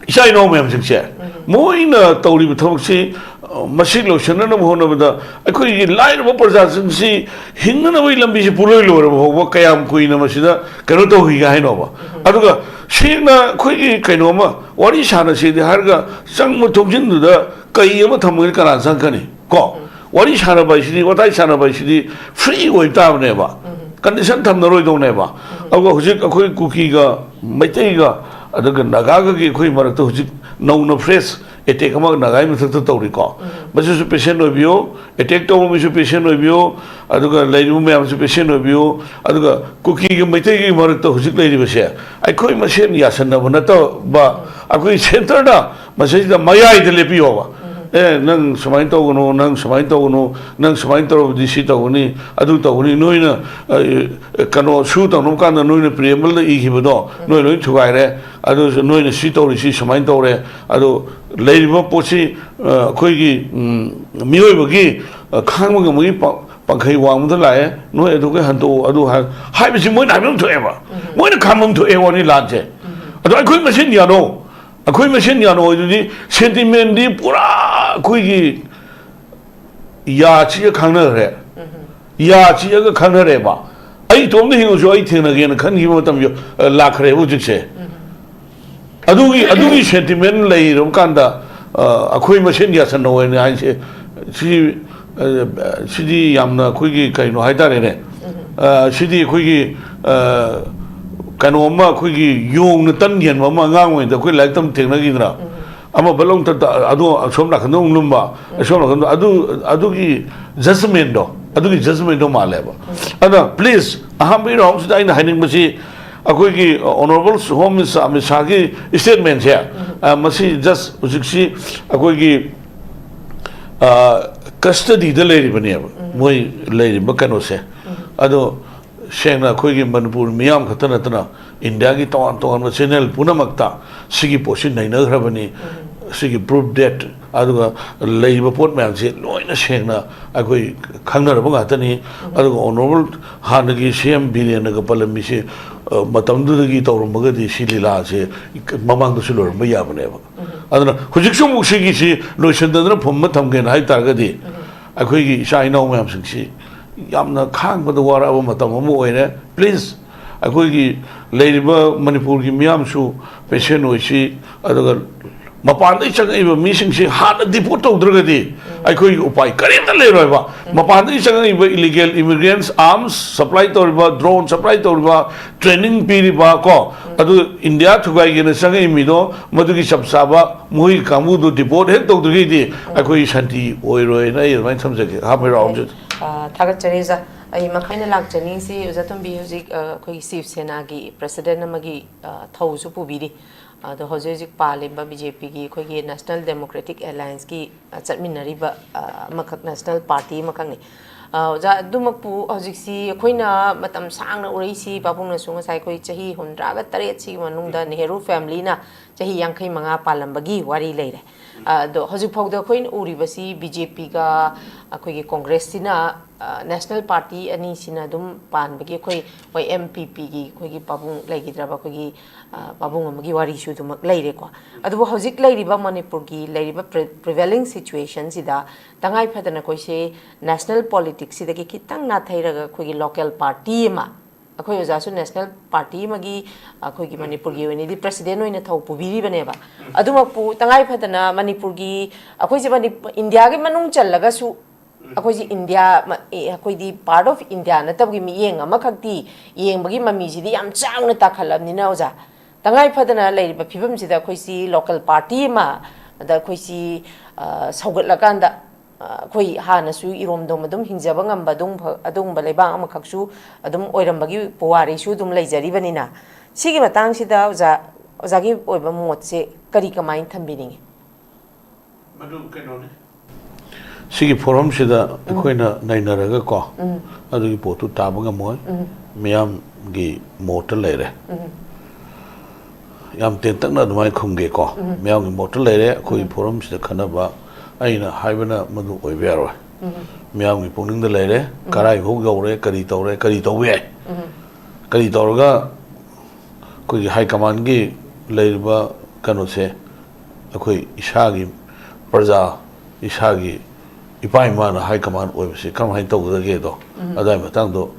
ꯏꯆꯥ ꯏꯅꯥꯎ ꯃꯌꯥꯝꯁꯤꯡꯁꯦ, ꯃꯣꯏꯅ ꯇꯧꯔꯤꯕ ꯊꯕꯛꯁꯤ, ꯑ, ꯃꯁꯤ ꯂꯣꯏꯁꯤꯟꯅꯅꯕ ꯍꯣꯠꯅꯕꯗ ꯑꯩꯈꯣꯏꯒꯤ ꯂꯥꯏꯔꯕ ꯄ꯭ꯔꯖꯥꯁꯤꯡꯁꯤ ꯍꯤꯡꯅꯅꯕꯒꯤ ꯂꯝꯕꯤꯁꯤ ꯄꯨꯡꯂꯣꯏ ꯂꯣꯏꯔꯕ ꯐꯥꯎꯕ ꯀꯌꯥꯝ ꯀꯨꯏꯅ ꯃꯁꯤꯗ ꯀꯩꯅꯣ ꯇꯧꯈꯤꯒꯦ ꯍꯥꯏꯅꯣꯕ? ꯑꯗꯨꯒ ꯁꯦꯡꯅ ꯑꯩꯈꯣꯏꯒꯤ ꯀꯩꯅꯣꯝꯃ ꯋꯥꯔꯤ ꯁꯥꯟꯅꯁꯤꯗꯤ ꯍꯥꯏꯔꯒ ꯆꯪꯕ ꯊꯣꯡꯖꯤꯟꯗꯨꯗ ꯀꯩ ꯑꯃ ꯊꯝꯃꯒꯗꯤ ꯀꯅꯥ ꯆꯪꯒꯅꯤ? ꯀꯣ? ꯋꯥꯔꯤ ꯁꯥꯟꯅꯕ ꯍꯥꯏꯁꯤꯗꯤ, ꯋꯥꯇꯥꯏ ꯁꯥꯟꯅꯕ ꯍꯥꯏꯁꯤꯗꯤ ꯐ꯭ꯔꯤ ꯑꯣꯏꯕ ꯇꯥꯕꯅꯦꯕ꯫ ꯀꯟꯗꯤꯁꯟ ꯊꯝꯅꯔꯣꯏꯗꯧꯅꯦꯕ꯫ ꯑꯗꯨꯒ ꯍꯧꯖꯤꯛ ꯑꯩꯈꯣꯏ ꯀꯨꯀꯤꯒ, ꯃꯩꯇꯩꯒ, ꯑꯗꯨꯒ ꯅꯥꯒꯥꯒꯒꯤ ꯑꯩꯈꯣꯏ ꯃꯔꯛꯇ ꯍꯧꯖꯤꯛ ꯅꯧꯅ ꯐ꯭ꯔꯦꯁ ꯑꯦꯇꯦꯛ ꯑꯃ ꯅꯥꯒꯥꯒꯤ ꯃꯊꯛꯇ ꯇꯧꯔꯤꯀꯣ꯫ ꯃꯁꯤꯁꯨ ꯄꯦꯁꯦꯟ ꯑꯣꯏꯕꯤꯌꯨ, ꯑꯦꯇꯦꯛ ꯇꯧꯕ ꯃꯤꯁꯨ ꯄꯦꯁꯦꯟ ꯑꯣꯏꯕꯤꯌꯨ, ꯑꯗꯨꯒ ꯂꯩꯔꯤꯕ ꯃꯌꯥꯝꯁꯨ ꯄꯦꯁꯦꯟ ꯑꯣꯏꯕꯤꯌꯨ, ꯑꯗꯨꯒ ꯀꯨꯀꯤꯒ ꯃꯩꯇꯩꯒꯤ ꯃꯔꯛꯇ ꯍꯧꯖꯤꯛ ꯂꯩꯔꯤꯕꯁꯦ ꯑꯩꯈꯣꯏ ꯃꯁꯦꯟ ꯌꯥꯁꯟꯅꯕ ꯅꯠꯇꯕ, ꯑꯩꯈꯣꯏ ꯁꯦꯟꯇꯔꯗ ꯃꯁꯤꯗ ꯃꯌꯥꯏꯗ ꯂꯦꯞꯄꯤꯌꯣꯕ꯫ ꯑꯦ, ꯅꯪ ꯁꯨꯃꯥꯏꯅ ꯇꯧꯒꯅꯨ, ꯅꯪ ꯁꯨꯃꯥꯏꯅ ꯇꯧꯒꯅꯨ, ꯅꯪ ꯁꯨꯃꯥꯏꯅ ꯇꯧꯔꯕꯗꯤ ꯁꯤ ꯇꯧꯒꯅꯤ, ꯑꯗꯨ ꯇꯧꯒꯅꯤ, ꯅꯣꯏꯅ, ꯑ, ꯀꯩꯅꯣ, ꯁꯨ ꯇꯧꯅꯕ ꯀꯥꯟꯗ ꯅꯣꯏꯅ ꯄ꯭ꯔꯤꯑꯦꯝꯕꯜꯗ ꯏꯈꯤꯕꯗꯣ ꯅꯣꯏ ꯂꯣꯏ ꯊꯨꯒꯥꯏꯔꯦ, ꯑꯗꯨ ꯅꯣꯏꯅ ꯁꯤ ꯇꯧꯔꯤꯁꯤ ꯁꯨꯃꯥꯏꯅ ꯇꯧꯔꯦ, ꯑꯗꯨ ꯂꯩꯔꯤꯕ ꯄꯣꯠꯁꯤ, ꯑ, ꯑꯩꯈꯣꯏꯒꯤ, ꯎꯝ, ꯃꯤꯑꯣꯏꯕꯒꯤ, ꯑ, ꯈꯥꯡꯕ ꯉꯝꯕꯒꯤ ꯄ-, ꯄꯥꯡꯈꯩ ꯋꯥꯡꯃꯗ ꯂꯥꯛꯑꯦ, ꯅꯣꯏ ꯑꯗꯨꯒꯩ ꯍꯟꯗꯣꯛꯑꯣ, ꯑꯗꯨ ꯍꯥꯏ-, ꯍꯥꯏꯕꯁꯤ ꯃꯣꯏꯅ ꯍꯥꯏꯐꯝ ꯊꯣꯛꯑꯦꯕ꯫ ꯃꯣꯏꯅ ꯈꯥꯝꯐꯝ ꯊꯣꯛꯑꯦ ꯋꯥꯅꯤ ꯂꯥꯟꯁꯦ꯫ ꯑꯗꯣ ꯑꯩꯈꯣꯏ ꯃꯁꯦꯟ ꯌꯥꯅꯧ, ꯑꯩꯈꯣꯏ ꯃꯁꯦꯟ ꯌꯥꯅꯧ ꯍꯥꯏꯗꯨꯗꯤ ꯁꯦꯟꯇꯤꯃꯦꯟꯗꯤ ꯄꯨꯔꯥ ꯑꯩꯈꯣꯏꯒꯤ ꯌꯥ ꯆꯤꯛꯑ ꯈꯪꯅꯈ꯭ꯔꯦ꯫ ꯌꯥ ꯆꯤꯛꯑꯒ ꯈꯪꯅꯔꯦꯕ꯫ ꯑꯩ ꯏꯇꯣꯝꯇ ꯍꯤꯡꯉꯁꯨ ꯑꯩ ꯊꯦꯡꯅꯒꯦꯅ ꯈꯟꯈꯤꯕ ꯃꯇꯝ ꯌꯧ-, ꯑ, ꯂꯥꯛꯈ꯭ꯔꯦꯕ ꯍꯧꯖꯤꯛꯁꯦ꯫ ꯑꯗꯨꯒꯤ, ꯑꯗꯨꯒꯤ ꯁꯦꯟꯇꯤꯃꯦꯟ ꯂꯩꯔꯕ ꯀꯥꯟꯗ, ꯑ, ꯑꯩꯈꯣꯏ ꯃꯁꯦꯟ ꯌꯥꯁꯟꯅꯧ ꯍꯥꯏꯅ ꯍꯥꯏꯁꯦ, ꯁꯤ, ꯑ, ꯁꯤꯗꯤ ꯌꯥꯝꯅ ꯑꯩꯈꯣꯏꯒꯤ ꯀꯩꯅꯣ ꯍꯥꯏꯇꯥꯔꯦꯅꯦ꯫ ꯑ, ꯁꯤꯗꯤ ꯑꯩꯈꯣꯏꯒꯤ, ꯑ, ꯀꯩꯅꯣ ꯑꯃ, ꯑꯩꯈꯣꯏꯒꯤ ꯌꯣꯡꯅ ꯇꯟ ꯌꯦꯟꯕ ꯑꯃ ꯑꯉꯥꯡ ꯑꯣꯏꯔꯤꯉꯩꯗ ꯑꯩꯈꯣꯏ ꯂꯥꯏꯔꯤꯛ ꯇꯝ ꯊꯦꯡꯅꯈꯤꯗꯅ꯫ ꯑꯃ ꯕꯠ ꯂꯧ ꯇꯠ-, ꯑꯗꯨ ꯑꯁꯣꯝ ꯅꯥꯀꯟꯗ ꯑꯃꯨꯛ ꯂꯨꯝꯕ, ꯑꯁꯣꯝ ꯅꯥꯀꯟꯗ ꯑꯗꯨ, ꯑꯗꯨꯒꯤ ꯖꯁꯃꯦꯟꯗꯣ, ꯑꯗꯨꯒꯤ ꯖꯁꯃꯦꯟꯗꯣ ꯃꯥꯜꯂꯦꯕ꯫ ꯑꯗ please, ꯑꯍꯥꯟꯕꯒꯤ ꯔꯥꯎꯟꯁꯤꯗ ꯑꯩꯅ ꯍꯥꯏꯅꯤꯡꯕꯁꯤ, ꯑꯩꯈꯣꯏꯒꯤ ꯑꯣꯅꯔꯦꯕꯜ ꯍꯣꯝ ꯃꯤꯅꯤꯁꯇꯔ ꯑꯃꯤꯠ ꯁꯥꯍꯒꯤ ꯁ꯭ꯇꯦꯠꯃꯦꯟꯁꯦ, ꯑ, ꯃꯁꯤ ꯖꯁ ꯍꯧꯖꯤꯛꯁꯤ ꯑꯩꯈꯣꯏꯒꯤ, ꯑ, ꯀꯁꯇꯗꯤꯗ ꯂꯩꯔꯤꯕꯅꯦꯕ, ꯃꯣꯏ ꯂꯩꯔꯤꯕ ꯀꯩꯅꯣꯁꯦ꯫ ꯑꯗꯣ ꯁꯦꯡꯅ ꯑꯩꯈꯣꯏꯒꯤ ꯃꯅꯤꯄꯨꯔ ꯃꯤꯌꯥꯝ ꯈꯛꯇ ꯅꯠꯇꯅ ꯏꯟꯗꯤꯌꯥꯒꯤ ꯇꯣꯉꯥꯟ ꯇꯣꯉꯥꯟꯕ ꯆꯦꯅꯦꯜ ꯄꯨꯝꯅꯃꯛꯇ ꯁꯤꯒꯤ ꯄꯣꯠꯁꯤ ꯅꯩꯅꯈ꯭ꯔꯕꯅꯤ꯫ ꯁꯤꯒꯤ ꯄ꯭ꯔꯨꯐ ꯗꯦꯠ, ꯑꯗꯨꯒ ꯂꯩꯔꯤꯕ ꯄꯣꯠ ꯃꯌꯥꯝꯁꯦ ꯂꯣꯏꯅ ꯁꯦꯡꯅ ꯑꯩꯈꯣꯏ ꯈꯪꯅꯔꯕ ꯉꯥꯛꯇꯅꯤ꯫ ꯑꯗꯨꯒ ꯑꯣꯅꯔꯦꯕꯜ ꯍꯥꯟꯅꯒꯤ ꯁꯤ ꯑꯦꯝ ꯕꯤꯔꯦꯟꯅꯒ ꯄꯜꯂꯝꯃꯤꯁꯤ, ꯑ, ꯃꯇꯝꯗꯨꯗꯒꯤ ꯇꯧꯔꯝꯃꯒꯗꯤ ꯁꯤ ꯂꯤꯂꯥꯁꯦ ꯃꯃꯥꯡꯗꯁꯨ ꯂꯣꯏꯔꯝꯕ ꯌꯥꯕꯅꯦꯕ꯫ ꯑꯗꯨꯅ ꯍꯧꯖꯤꯛꯁꯨ ꯑꯃꯨꯛ ꯁꯤꯒꯤꯁꯤ ꯂꯣꯏꯁꯤꯟꯗꯗꯅ ꯐꯨꯝꯕ ꯊꯝꯒꯦꯅ ꯍꯥꯏ ꯇꯥꯔꯒꯗꯤ, ꯑꯩꯈꯣꯏꯒꯤ ꯏꯆꯥ ꯏꯅꯥꯎ ꯃꯌꯥꯝꯁꯤꯡꯁꯤ ꯌꯥꯝꯅ ꯈꯥꯡꯕꯗ ꯋꯥꯔꯛꯑꯕ ꯃꯇꯝ ꯑꯃ ꯑꯣꯏꯔꯦ꯫ ꯄ꯭ꯂꯤꯖ, ꯑꯩꯈꯣꯏꯒꯤ ꯂꯩꯔꯤꯕ ꯃꯅꯤꯄꯨꯔꯒꯤ ꯃꯤꯌꯥꯝꯁꯨ ꯄꯦꯁꯦꯟ ꯑꯣꯏꯁꯤ, ꯑꯗꯨꯒ ꯃꯄꯥꯟꯗꯒꯤ ꯆꯪꯉꯛꯏꯕ ꯃꯤꯁꯤꯡꯁꯤ ꯍꯥꯟꯅ ꯗꯤꯄꯣꯔꯠ ꯇꯧꯗ꯭ꯔꯒꯗꯤ ꯑꯩꯈꯣꯏꯒꯤ ꯎꯄꯥꯏ ꯀꯔꯤꯝꯇ ꯂꯩꯔꯣꯏꯕ꯫ ꯃꯄꯥꯟꯗꯒꯤ ꯆꯪꯉꯛꯏꯕ ꯏꯂꯤꯒꯦꯜ ꯏꯃꯤꯒ꯭ꯔꯦꯟꯁ, ꯑꯥꯔꯝꯁ ꯁꯄ꯭ꯂꯥꯏ ꯇꯧꯔꯤꯕ, ꯗ꯭ꯔꯣꯟ ꯁꯄ꯭ꯂꯥꯏ ꯇꯧꯔꯤꯕ, ꯇ꯭ꯔꯦꯅꯤꯡ ꯄꯤꯔꯤꯕ ꯀꯣ, ꯑꯗꯨ ꯏꯟꯗꯤꯌꯥ ꯊꯨꯒꯥꯏꯒꯦꯅ ꯆꯪꯉꯛꯏ ꯃꯤꯗꯣ, ꯃꯗꯨꯒꯤ ꯆꯞ ꯆꯥꯕ ꯃꯣꯏꯒꯤ ꯀꯥꯡꯕꯨꯗꯨ ꯗꯤꯄꯣꯔꯠ ꯍꯦꯛ ꯇꯧꯗ꯭ꯔꯤꯈꯩꯗꯤ ꯑꯩꯈꯣꯏ ꯁꯥꯟꯇꯤ ꯑꯣꯏꯔꯣꯏꯅ ꯑꯩ ꯑꯗꯨꯃꯥꯏꯅ ꯊꯝꯖꯒꯦ꯫ ꯍꯥꯞ ꯃꯩꯔꯥꯎ ꯑꯃꯁꯨ꯫ ꯑ, ꯊꯥꯒꯠꯆꯔꯤ ꯑꯣꯖꯥ꯫ ꯑꯩ ꯃꯈꯥ ꯑꯩꯅ ꯂꯥꯛꯆꯅꯤꯡꯉꯤꯁꯤ ꯑꯣꯖꯥ ꯇꯣꯝꯕꯤ ꯍꯧꯖꯤꯛ, ꯑ, ꯑꯩꯈꯣꯏꯒꯤ ꯁꯤꯕ ꯁꯦꯅꯥꯒꯤ ꯄ꯭ꯔꯁꯤꯗꯦꯟ ꯑꯃꯒꯤ, ꯑ, ꯊꯧꯁꯨ ꯄꯨꯕꯤꯔꯤ꯫ ꯑꯗꯣ ꯍꯧꯖꯤꯛ ꯍꯧꯖꯤꯛ ꯄꯥꯜꯂꯤꯕ ꯕꯤ ꯖꯦ ꯄꯤꯒꯤ ꯑꯩꯈꯣꯏꯒꯤ ꯅꯦꯁꯅꯦꯜ ꯗꯦꯃꯣꯀ꯭ꯔꯦꯇꯤꯛ ꯑꯦꯂꯥꯏꯟꯁꯀꯤ, ꯑ, ꯆꯠꯃꯤꯟꯅꯔꯤꯕ, ꯑ, ꯑꯃꯈꯛ ꯅꯦꯁꯅꯦꯜ ꯄꯥꯔꯇꯤ ꯑꯃꯈꯛꯅꯤ꯫ ꯑ, ꯑꯣꯖꯥ, ꯑꯗꯨꯃꯛꯄꯨ ꯍꯧꯖꯤꯛꯁꯤ ꯑꯩꯈꯣꯏꯅ ꯃꯇꯝ ꯁꯥꯡꯅ ꯎꯔꯛꯏꯁꯤ, ꯄꯥꯕꯨꯡꯅꯁꯨ ꯉꯁꯥꯏ ꯑꯩꯈꯣꯏ ꯆꯍꯤ ꯍꯨꯝꯗ꯭ꯔꯥꯒ ꯇꯔꯦꯠꯁꯤꯒꯤ ꯃꯅꯨꯡꯗ ꯅꯦꯍꯔꯨ ꯐꯦꯃꯤꯂꯤꯅ ꯆꯍꯤ ꯌꯥꯡꯈꯩ ꯃꯉꯥ ꯄꯥꯜꯂꯝꯕꯒꯤ ꯋꯥꯔꯤ ꯂꯩꯔꯦ꯫ ꯑꯗꯣ ꯍꯧꯖꯤꯛ ꯐꯥꯎꯗ ꯑꯩꯈꯣꯏꯅ ꯎꯔꯤꯕꯁꯤ ꯕꯤ ꯖꯦ ꯄꯤꯒ ꯑꯩꯈꯣꯏꯒꯤ ꯀꯣꯡꯒ꯭ꯔꯦꯁꯁꯤꯅ, ꯑ, ꯅꯦꯁꯅꯦꯜ ꯄꯥꯔꯇꯤ ꯑꯅꯤꯁꯤꯅ ꯑꯗꯨꯝ ꯄꯥꯟꯕꯒꯤ ꯑꯩꯈꯣꯏ, ꯍꯣꯏ, ꯑꯦꯝ ꯄꯤ ꯄꯤꯒꯤ ꯑꯩꯈꯣꯏꯒꯤ ꯄꯥꯕꯨꯡ ꯂꯩꯈꯤꯗ꯭ꯔꯕ ꯑꯩꯈꯣꯏꯒꯤ, ꯑ, ꯄꯥꯕꯨꯡ ꯑꯃꯒꯤ ꯋꯥꯔꯤꯁꯨ ꯑꯗꯨꯃꯛ ꯂꯩꯔꯦꯀꯣ꯫ ꯑꯗꯨꯕꯨ ꯍꯧꯖꯤꯛ ꯂꯩꯔꯤꯕ ꯃꯅꯤꯄꯨꯔꯒꯤ ꯂꯩꯔꯤꯕ ꯄ꯭ꯔꯤ-, ꯄ꯭ꯔꯤꯚꯦꯂꯤꯡ ꯁꯤꯆꯨꯋꯦꯁꯟꯁꯤꯗ ꯇꯉꯥꯏ ꯐꯗꯅ ꯑꯩꯈꯣꯏꯁꯦ ꯅꯦꯁꯅꯦꯜ ꯄꯣꯂꯤꯇꯤꯛꯁꯁꯤꯗꯒꯤ ꯈꯤꯇꯪ ꯅꯥꯊꯩꯔꯒ ꯑꯩꯈꯣꯏꯒꯤ ꯂꯣꯀꯦꯜ ꯄꯥꯔꯇꯤ ꯑꯃ, ꯑꯩꯈꯣꯏ ꯑꯣꯖꯥꯁꯨ ꯅꯦꯁꯅꯦꯜ ꯄꯥꯔꯇꯤ ꯑꯃꯒꯤ ꯑꯩꯈꯣꯏꯒꯤ ꯃꯅꯤꯄꯨꯔꯒꯤ ꯑꯣꯏꯅꯗꯤ ꯄ꯭ꯔꯁꯤꯗꯦꯟ ꯑꯣꯏꯅ ꯊꯧ ꯄꯨꯕꯤꯔꯤꯕꯅꯦꯕ꯫ ꯑꯗꯨꯃꯛꯄꯨ ꯇꯉꯥꯏ ꯐꯗꯅ ꯃꯅꯤꯄꯨꯔꯒꯤ, ꯑꯩꯈꯣꯏꯁꯦ ꯃꯅꯤ-, ꯏꯟꯗꯤꯌꯥꯒꯤ ꯃꯅꯨꯡ ꯆꯜꯂꯒꯁꯨ ꯑꯩꯈꯣꯏꯁꯦ ꯏꯟꯗꯤꯌꯥ ꯃ-, ꯑꯦ, ꯑꯩꯈꯣꯏꯗꯤ ꯄꯥꯔꯠ ꯑꯣꯐ ꯏꯟꯗꯤꯌꯥ ꯅꯠꯇꯕꯒꯤ ꯃꯤꯠꯌꯦꯡ ꯑꯃꯈꯛꯇꯤ ꯌꯦꯡꯕꯒꯤ ꯃꯃꯤꯁꯤꯗꯤ ꯌꯥꯝ ꯆꯥꯎꯅ ꯇꯥꯈꯠꯂꯕꯅꯤꯅ ꯑꯣꯖꯥ, ꯇꯉꯥꯏ ꯐꯗꯅ ꯂꯩꯔꯤꯕ ꯐꯤꯕꯝꯁꯤꯗ ꯑꯩꯈꯣꯏꯁꯤ ꯂꯣꯀꯦꯜ ꯄꯥꯔꯇꯤ ꯑꯃ, ꯑꯗ ꯑꯩꯈꯣꯏꯁꯤ, ꯑ, ꯁꯧꯒꯠꯂꯀꯥꯟꯗ, ꯑ, ꯑꯩꯈꯣꯏ ꯍꯥꯟꯅꯁꯨ ꯏꯔꯣꯝꯗꯣꯝ ꯑꯗꯨꯝ ꯍꯤꯡꯖꯕ ꯉꯝꯕ ꯑꯗꯨꯝ-, ꯑꯗꯨꯒꯨꯝꯕ ꯂꯩꯕꯥꯛ ꯑꯃꯈꯛꯁꯨ ꯑꯗꯨꯝ ꯑꯣꯏꯔꯝꯕꯒꯤ ꯄꯨꯋꯥꯔꯤꯁꯨ ꯑꯗꯨꯝ ꯂꯩꯖꯔꯤꯕꯅꯤꯅ, ꯁꯤꯒꯤ ꯃꯇꯥꯡꯁꯤꯗ ꯑꯣꯖꯥ, ꯑꯣꯖꯥꯒꯤ ꯑꯣꯏꯕ ꯃꯣꯠꯁꯦ ꯀꯔꯤ ꯀꯃꯥꯏꯅ ꯊꯝꯕꯤꯅꯤꯡꯉꯤ? ꯃꯗꯨ ꯀꯩꯅꯣꯅꯤ꯫ ꯁꯤꯒꯤ ꯐꯣꯔꯝꯁꯤꯗ ꯑꯩꯈꯣꯏꯅ ꯅꯩꯅꯔꯒ ꯀꯣ, ꯎꯝ꯫ ꯑꯗꯨꯒꯤ ꯄꯣꯠꯇꯨ ꯇꯥꯕ ꯉꯝꯃꯣꯏ꯫ ꯎꯝ꯫ ꯃꯤꯌꯥꯝꯒꯤ ꯃꯣꯠꯇ ꯂꯩꯔꯦ꯫ ꯎꯝ꯫ ꯌꯥꯝ ꯇꯦꯟꯇꯛꯅ ꯑꯗꯨꯃꯥꯏꯅ ꯈꯨꯝꯒꯦꯀꯣ꯫ ꯃꯤꯌꯥꯝꯒꯤ ꯃꯣꯠꯇ ꯂꯩꯔꯦ, ꯑꯩꯈꯣꯏꯒꯤ ꯐꯣꯔꯝꯁꯤꯗ ꯈꯟꯅꯕ ꯑꯩꯅ ꯍꯥꯏꯕꯅ ꯃꯗꯨ ꯑꯣꯏꯕ ꯌꯥꯔꯣꯏ꯫ ꯃꯤꯌꯥꯝꯒꯤ ꯄꯨꯛꯅꯤꯡꯗ ꯂꯩꯔꯦ, ꯀꯔꯥꯏ ꯐꯥꯎ ꯌꯧꯔꯦ, ꯀꯔꯤ ꯇꯧꯔꯦ, ꯀꯔꯤ ꯇꯧꯕ ꯌꯥꯏ, ꯀꯔꯤ ꯇꯧꯔꯒ ꯑꯩꯈꯣꯏꯒꯤ ꯍꯥꯏ ꯀꯃꯥꯟꯒꯤ ꯂꯩꯔꯤꯕ ꯀꯩꯅꯣꯁꯦ, ꯑꯩꯈꯣꯏ ꯏꯁꯥꯒꯤ ꯄ꯭ꯔꯖꯥ, ꯏꯁꯥꯒꯤ ꯏꯄꯥ ꯏꯃꯥꯅ ꯍꯥꯏ ꯀꯃꯥꯟ ꯑꯣꯏꯕꯁꯤ ꯀꯔꯝꯍꯥꯏꯅ ꯇꯧꯒꯗꯒꯦꯗꯣ, ꯑꯗꯨꯋꯥꯏ ꯃꯇꯥꯡꯗꯣ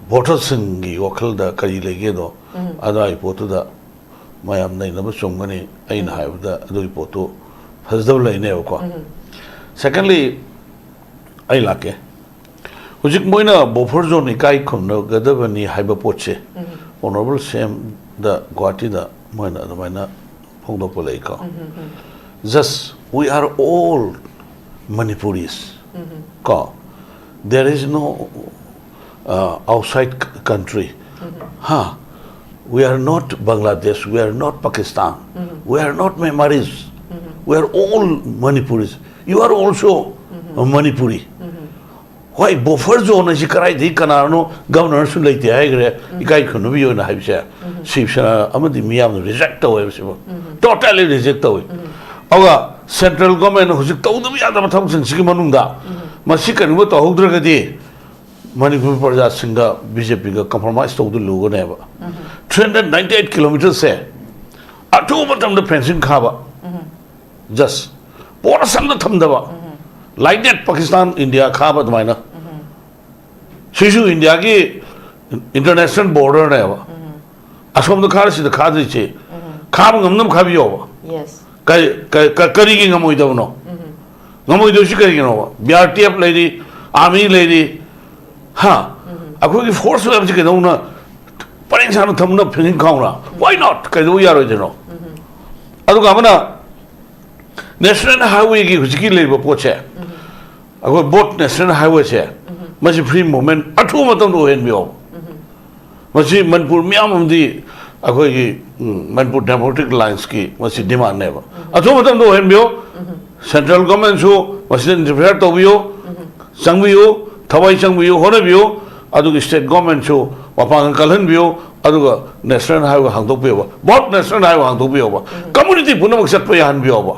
ꯚꯣꯇꯔꯁꯤꯡꯒꯤ ꯋꯥꯈꯜꯗ ꯀꯔꯤ ꯂꯩꯒꯦꯗꯣ, ꯑꯗꯨꯋꯥꯏ ꯄꯣꯠꯇꯨꯗ ꯃꯌꯥꯝ ꯅꯩꯅꯕ ꯆꯨꯝꯒꯅꯤ꯫ ꯑꯩꯅ ꯍꯥꯏꯕꯗ ꯑꯗꯨꯒꯤ ꯄꯣꯠꯇꯨ ꯐꯖꯗꯕ ꯂꯩꯅꯦꯕꯀꯣ꯫ Secondly, ꯑꯩ ꯂꯥꯛꯀꯦ꯫ ꯍꯧꯖꯤꯛ ꯃꯣꯏꯅ ꯕꯐꯔ ꯖꯣꯟ ꯏꯀꯥꯏ ꯈꯨꯝꯅꯒꯗꯕꯅꯤ ꯍꯥꯏꯕ ꯄꯣꯠꯁꯦ, ꯑꯣꯅꯔꯦꯕꯜ ꯁꯤ ꯑꯦꯝꯗ ꯒꯨꯋꯥꯍꯥꯇꯤꯗ ꯃꯣꯏꯅ ꯑꯗꯨꯃꯥꯏꯅ ꯐꯣꯡꯗꯣꯛꯄ ꯂꯩꯀꯣ꯫ Just, we are all Manipuris. ꯀꯣ, there is no uh, outside c- country. Huh? We are not Bangladesh, we are not Pakistan, we are not Myanmaris, we are all Manipuris. You are also a Manipuri. ꯍꯣꯏ, buffer zone ꯍꯥꯏꯁꯤ ꯀꯗꯥꯏꯗꯒꯤ ꯀꯅꯥꯅꯣ, ꯒꯕꯔꯅꯔꯁꯨ ꯂꯩꯇꯦ ꯍꯥꯏꯈ꯭ꯔꯦ, ꯏꯀꯥꯏ ꯈꯨꯝꯅꯕ ꯑꯣꯏꯅ ꯍꯥꯏꯕꯁꯦ ꯁꯤꯕ ꯁꯦꯅꯥ ꯑꯃꯗꯤ ꯃꯤꯌꯥꯝꯅ ꯔꯤꯖꯦꯛ ꯇꯧꯋꯦꯕ ꯁꯤꯕꯨ꯫ Totally reject ꯇꯧꯋꯤ꯫ ꯑꯗꯨꯒ ꯁꯦꯟꯇ꯭ꯔꯦꯜ ꯒꯣꯔꯃꯦꯟꯅ ꯍꯧꯖꯤꯛ ꯇꯧꯗꯕ ꯌꯥꯗꯕ ꯊꯕꯛꯁꯤꯡꯁꯤꯒꯤ ꯃꯅꯨꯡꯗ ꯃꯁꯤ ꯀꯩꯅꯣꯒ ꯇꯧꯍꯧꯗ꯭ꯔꯒꯗꯤ ꯃꯅꯤꯄꯨꯔ ꯄ꯭ꯔꯖꯥꯁꯤꯡꯒ ꯕꯤ ꯖꯦ ꯄꯤꯒ ꯀꯝꯄ꯭ꯔꯣꯃꯥꯏꯁ ꯇꯧꯗ ꯂꯨꯒꯅꯦꯕ꯫ Three hundred ninety eight kilometerꯁꯦ ꯑꯊꯨꯕ ꯃꯇꯝꯗ ꯐꯦꯟꯁꯤꯡ ꯈꯥꯕ, ꯖꯁ ꯄꯣꯔꯁ ꯑꯝꯇ ꯊꯝꯗꯕ, ꯂꯥꯏꯛ ꯗꯦꯠ ꯄꯥꯀꯤꯁꯇꯥꯟ ꯏꯟꯗꯤꯌꯥ ꯈꯥꯕ ꯑꯗꯨꯃꯥꯏꯅ꯫ ꯁꯤꯁꯨ ꯏꯟꯗꯤꯌꯥꯒꯤ ꯏꯟꯇꯔꯅꯦꯁꯅꯦꯜ ꯕꯣꯔꯗꯔꯅꯦꯕ꯫ ꯑꯁꯣꯝꯗ ꯈꯥꯔ ꯁꯤꯗ ꯈꯥꯗ꯭ꯔꯤꯁꯦ ꯈꯥꯕ ꯉꯝꯅꯕ ꯈꯥꯕꯤꯌꯣꯕ꯫ Yes. ꯀꯔꯤ, ꯀꯔꯤ, ꯀꯔꯤ, ꯀꯔꯤꯒꯤ ꯉꯝꯃꯣꯏꯗꯕꯅꯣ? ꯉꯝꯃꯣꯏꯗꯣꯏꯁꯤ ꯀꯔꯤꯒꯤꯅꯣꯕ? ꯕꯤ ꯑꯥꯔ ꯇꯤ ꯑꯦꯐ ꯂꯩꯔꯤ, ꯑꯥꯔꯃꯤ ꯂꯩꯔꯤ, ꯍꯥ? ꯑꯩꯈꯣꯏꯒꯤ ꯐꯣꯔꯁ ꯃꯌꯥꯝꯁꯤ ꯀꯩꯗꯧꯅ ꯄꯔꯦꯡ ꯁꯥꯅ ꯊꯝꯅ ꯐꯦꯟꯁꯤꯡ ꯈꯥꯎꯅ? Why not? ꯀꯩꯗꯧꯕ ꯌꯥꯔꯣꯏꯗꯣꯏꯅꯣ? ꯑꯗꯨꯒ ꯑꯃꯅ ꯅꯦꯁꯅꯦꯜ ꯍꯥꯏꯋꯦꯒꯤ ꯍꯧꯖꯤꯛꯀꯤ ꯂꯩꯔꯤꯕ ꯄꯣꯠꯁꯦ, ꯑꯩꯈꯣꯏ ꯕꯣꯠ ꯅꯦꯁꯅꯦꯜ ꯍꯥꯏꯋꯦꯁꯦ, ꯃꯁꯤ ꯐ꯭ꯔꯤ ꯃꯨꯚꯃꯦꯟ ꯑꯊꯨꯕ ꯃꯇꯝꯗ ꯑꯣꯏꯍꯟꯕꯤꯌꯣ꯫ ꯃꯁꯤ ꯃꯅꯤꯄꯨꯔ ꯃꯤꯌꯥꯝ ꯑꯃꯗꯤ ꯑꯩꯈꯣꯏꯒꯤ, ꯎꯝ, ꯃꯅꯤꯄꯨꯔ ꯗꯦꯃꯣꯀ꯭ꯔꯦꯇꯤꯛ ꯑꯦꯂꯥꯏꯟꯁꯀꯤ ꯃꯁꯤ ꯗꯤꯃꯥꯟꯅꯦꯕ꯫ ꯑꯊꯨꯕ ꯃꯇꯝꯗ ꯑꯣꯏꯍꯟꯕꯤꯌꯣ꯫ ꯁꯦꯟꯇ꯭ꯔꯦꯜ ꯒꯣꯔꯃꯦꯟꯁꯨ ꯃꯁꯤꯗ ꯏꯟꯇꯔꯐꯤꯌꯔ ꯇꯧꯕꯤꯌꯨ, ꯆꯪꯕꯤꯌꯨ, ꯊꯋꯥꯏ ꯆꯪꯕꯤꯌꯨ, ꯍꯣꯠꯅꯕꯤꯌꯨ꯫ ꯑꯗꯨꯒ ꯁ꯭ꯇꯦꯠ ꯒꯣꯔꯃꯦꯟꯁꯨ ꯃꯄꯥꯡꯒꯜ ꯀꯜꯍꯟꯕꯤꯌꯨ꯫ ꯑꯗꯨꯒ ꯅꯦꯁꯅꯦꯜ ꯍꯥꯏꯋꯦ ꯍꯥꯡꯗꯣꯛꯄꯤꯌꯣꯕ, ꯕꯣꯠ ꯅꯦꯁꯅꯦꯜ ꯍꯥꯏꯋꯦ ꯍꯥꯡꯗꯣꯛꯄꯤꯌꯣꯕ, ꯀꯝꯃꯨꯅꯤꯇꯤ ꯄꯨꯝꯅꯃꯛ ꯆꯠꯄ ꯌꯥꯍꯟꯕꯤꯌꯣꯕ꯫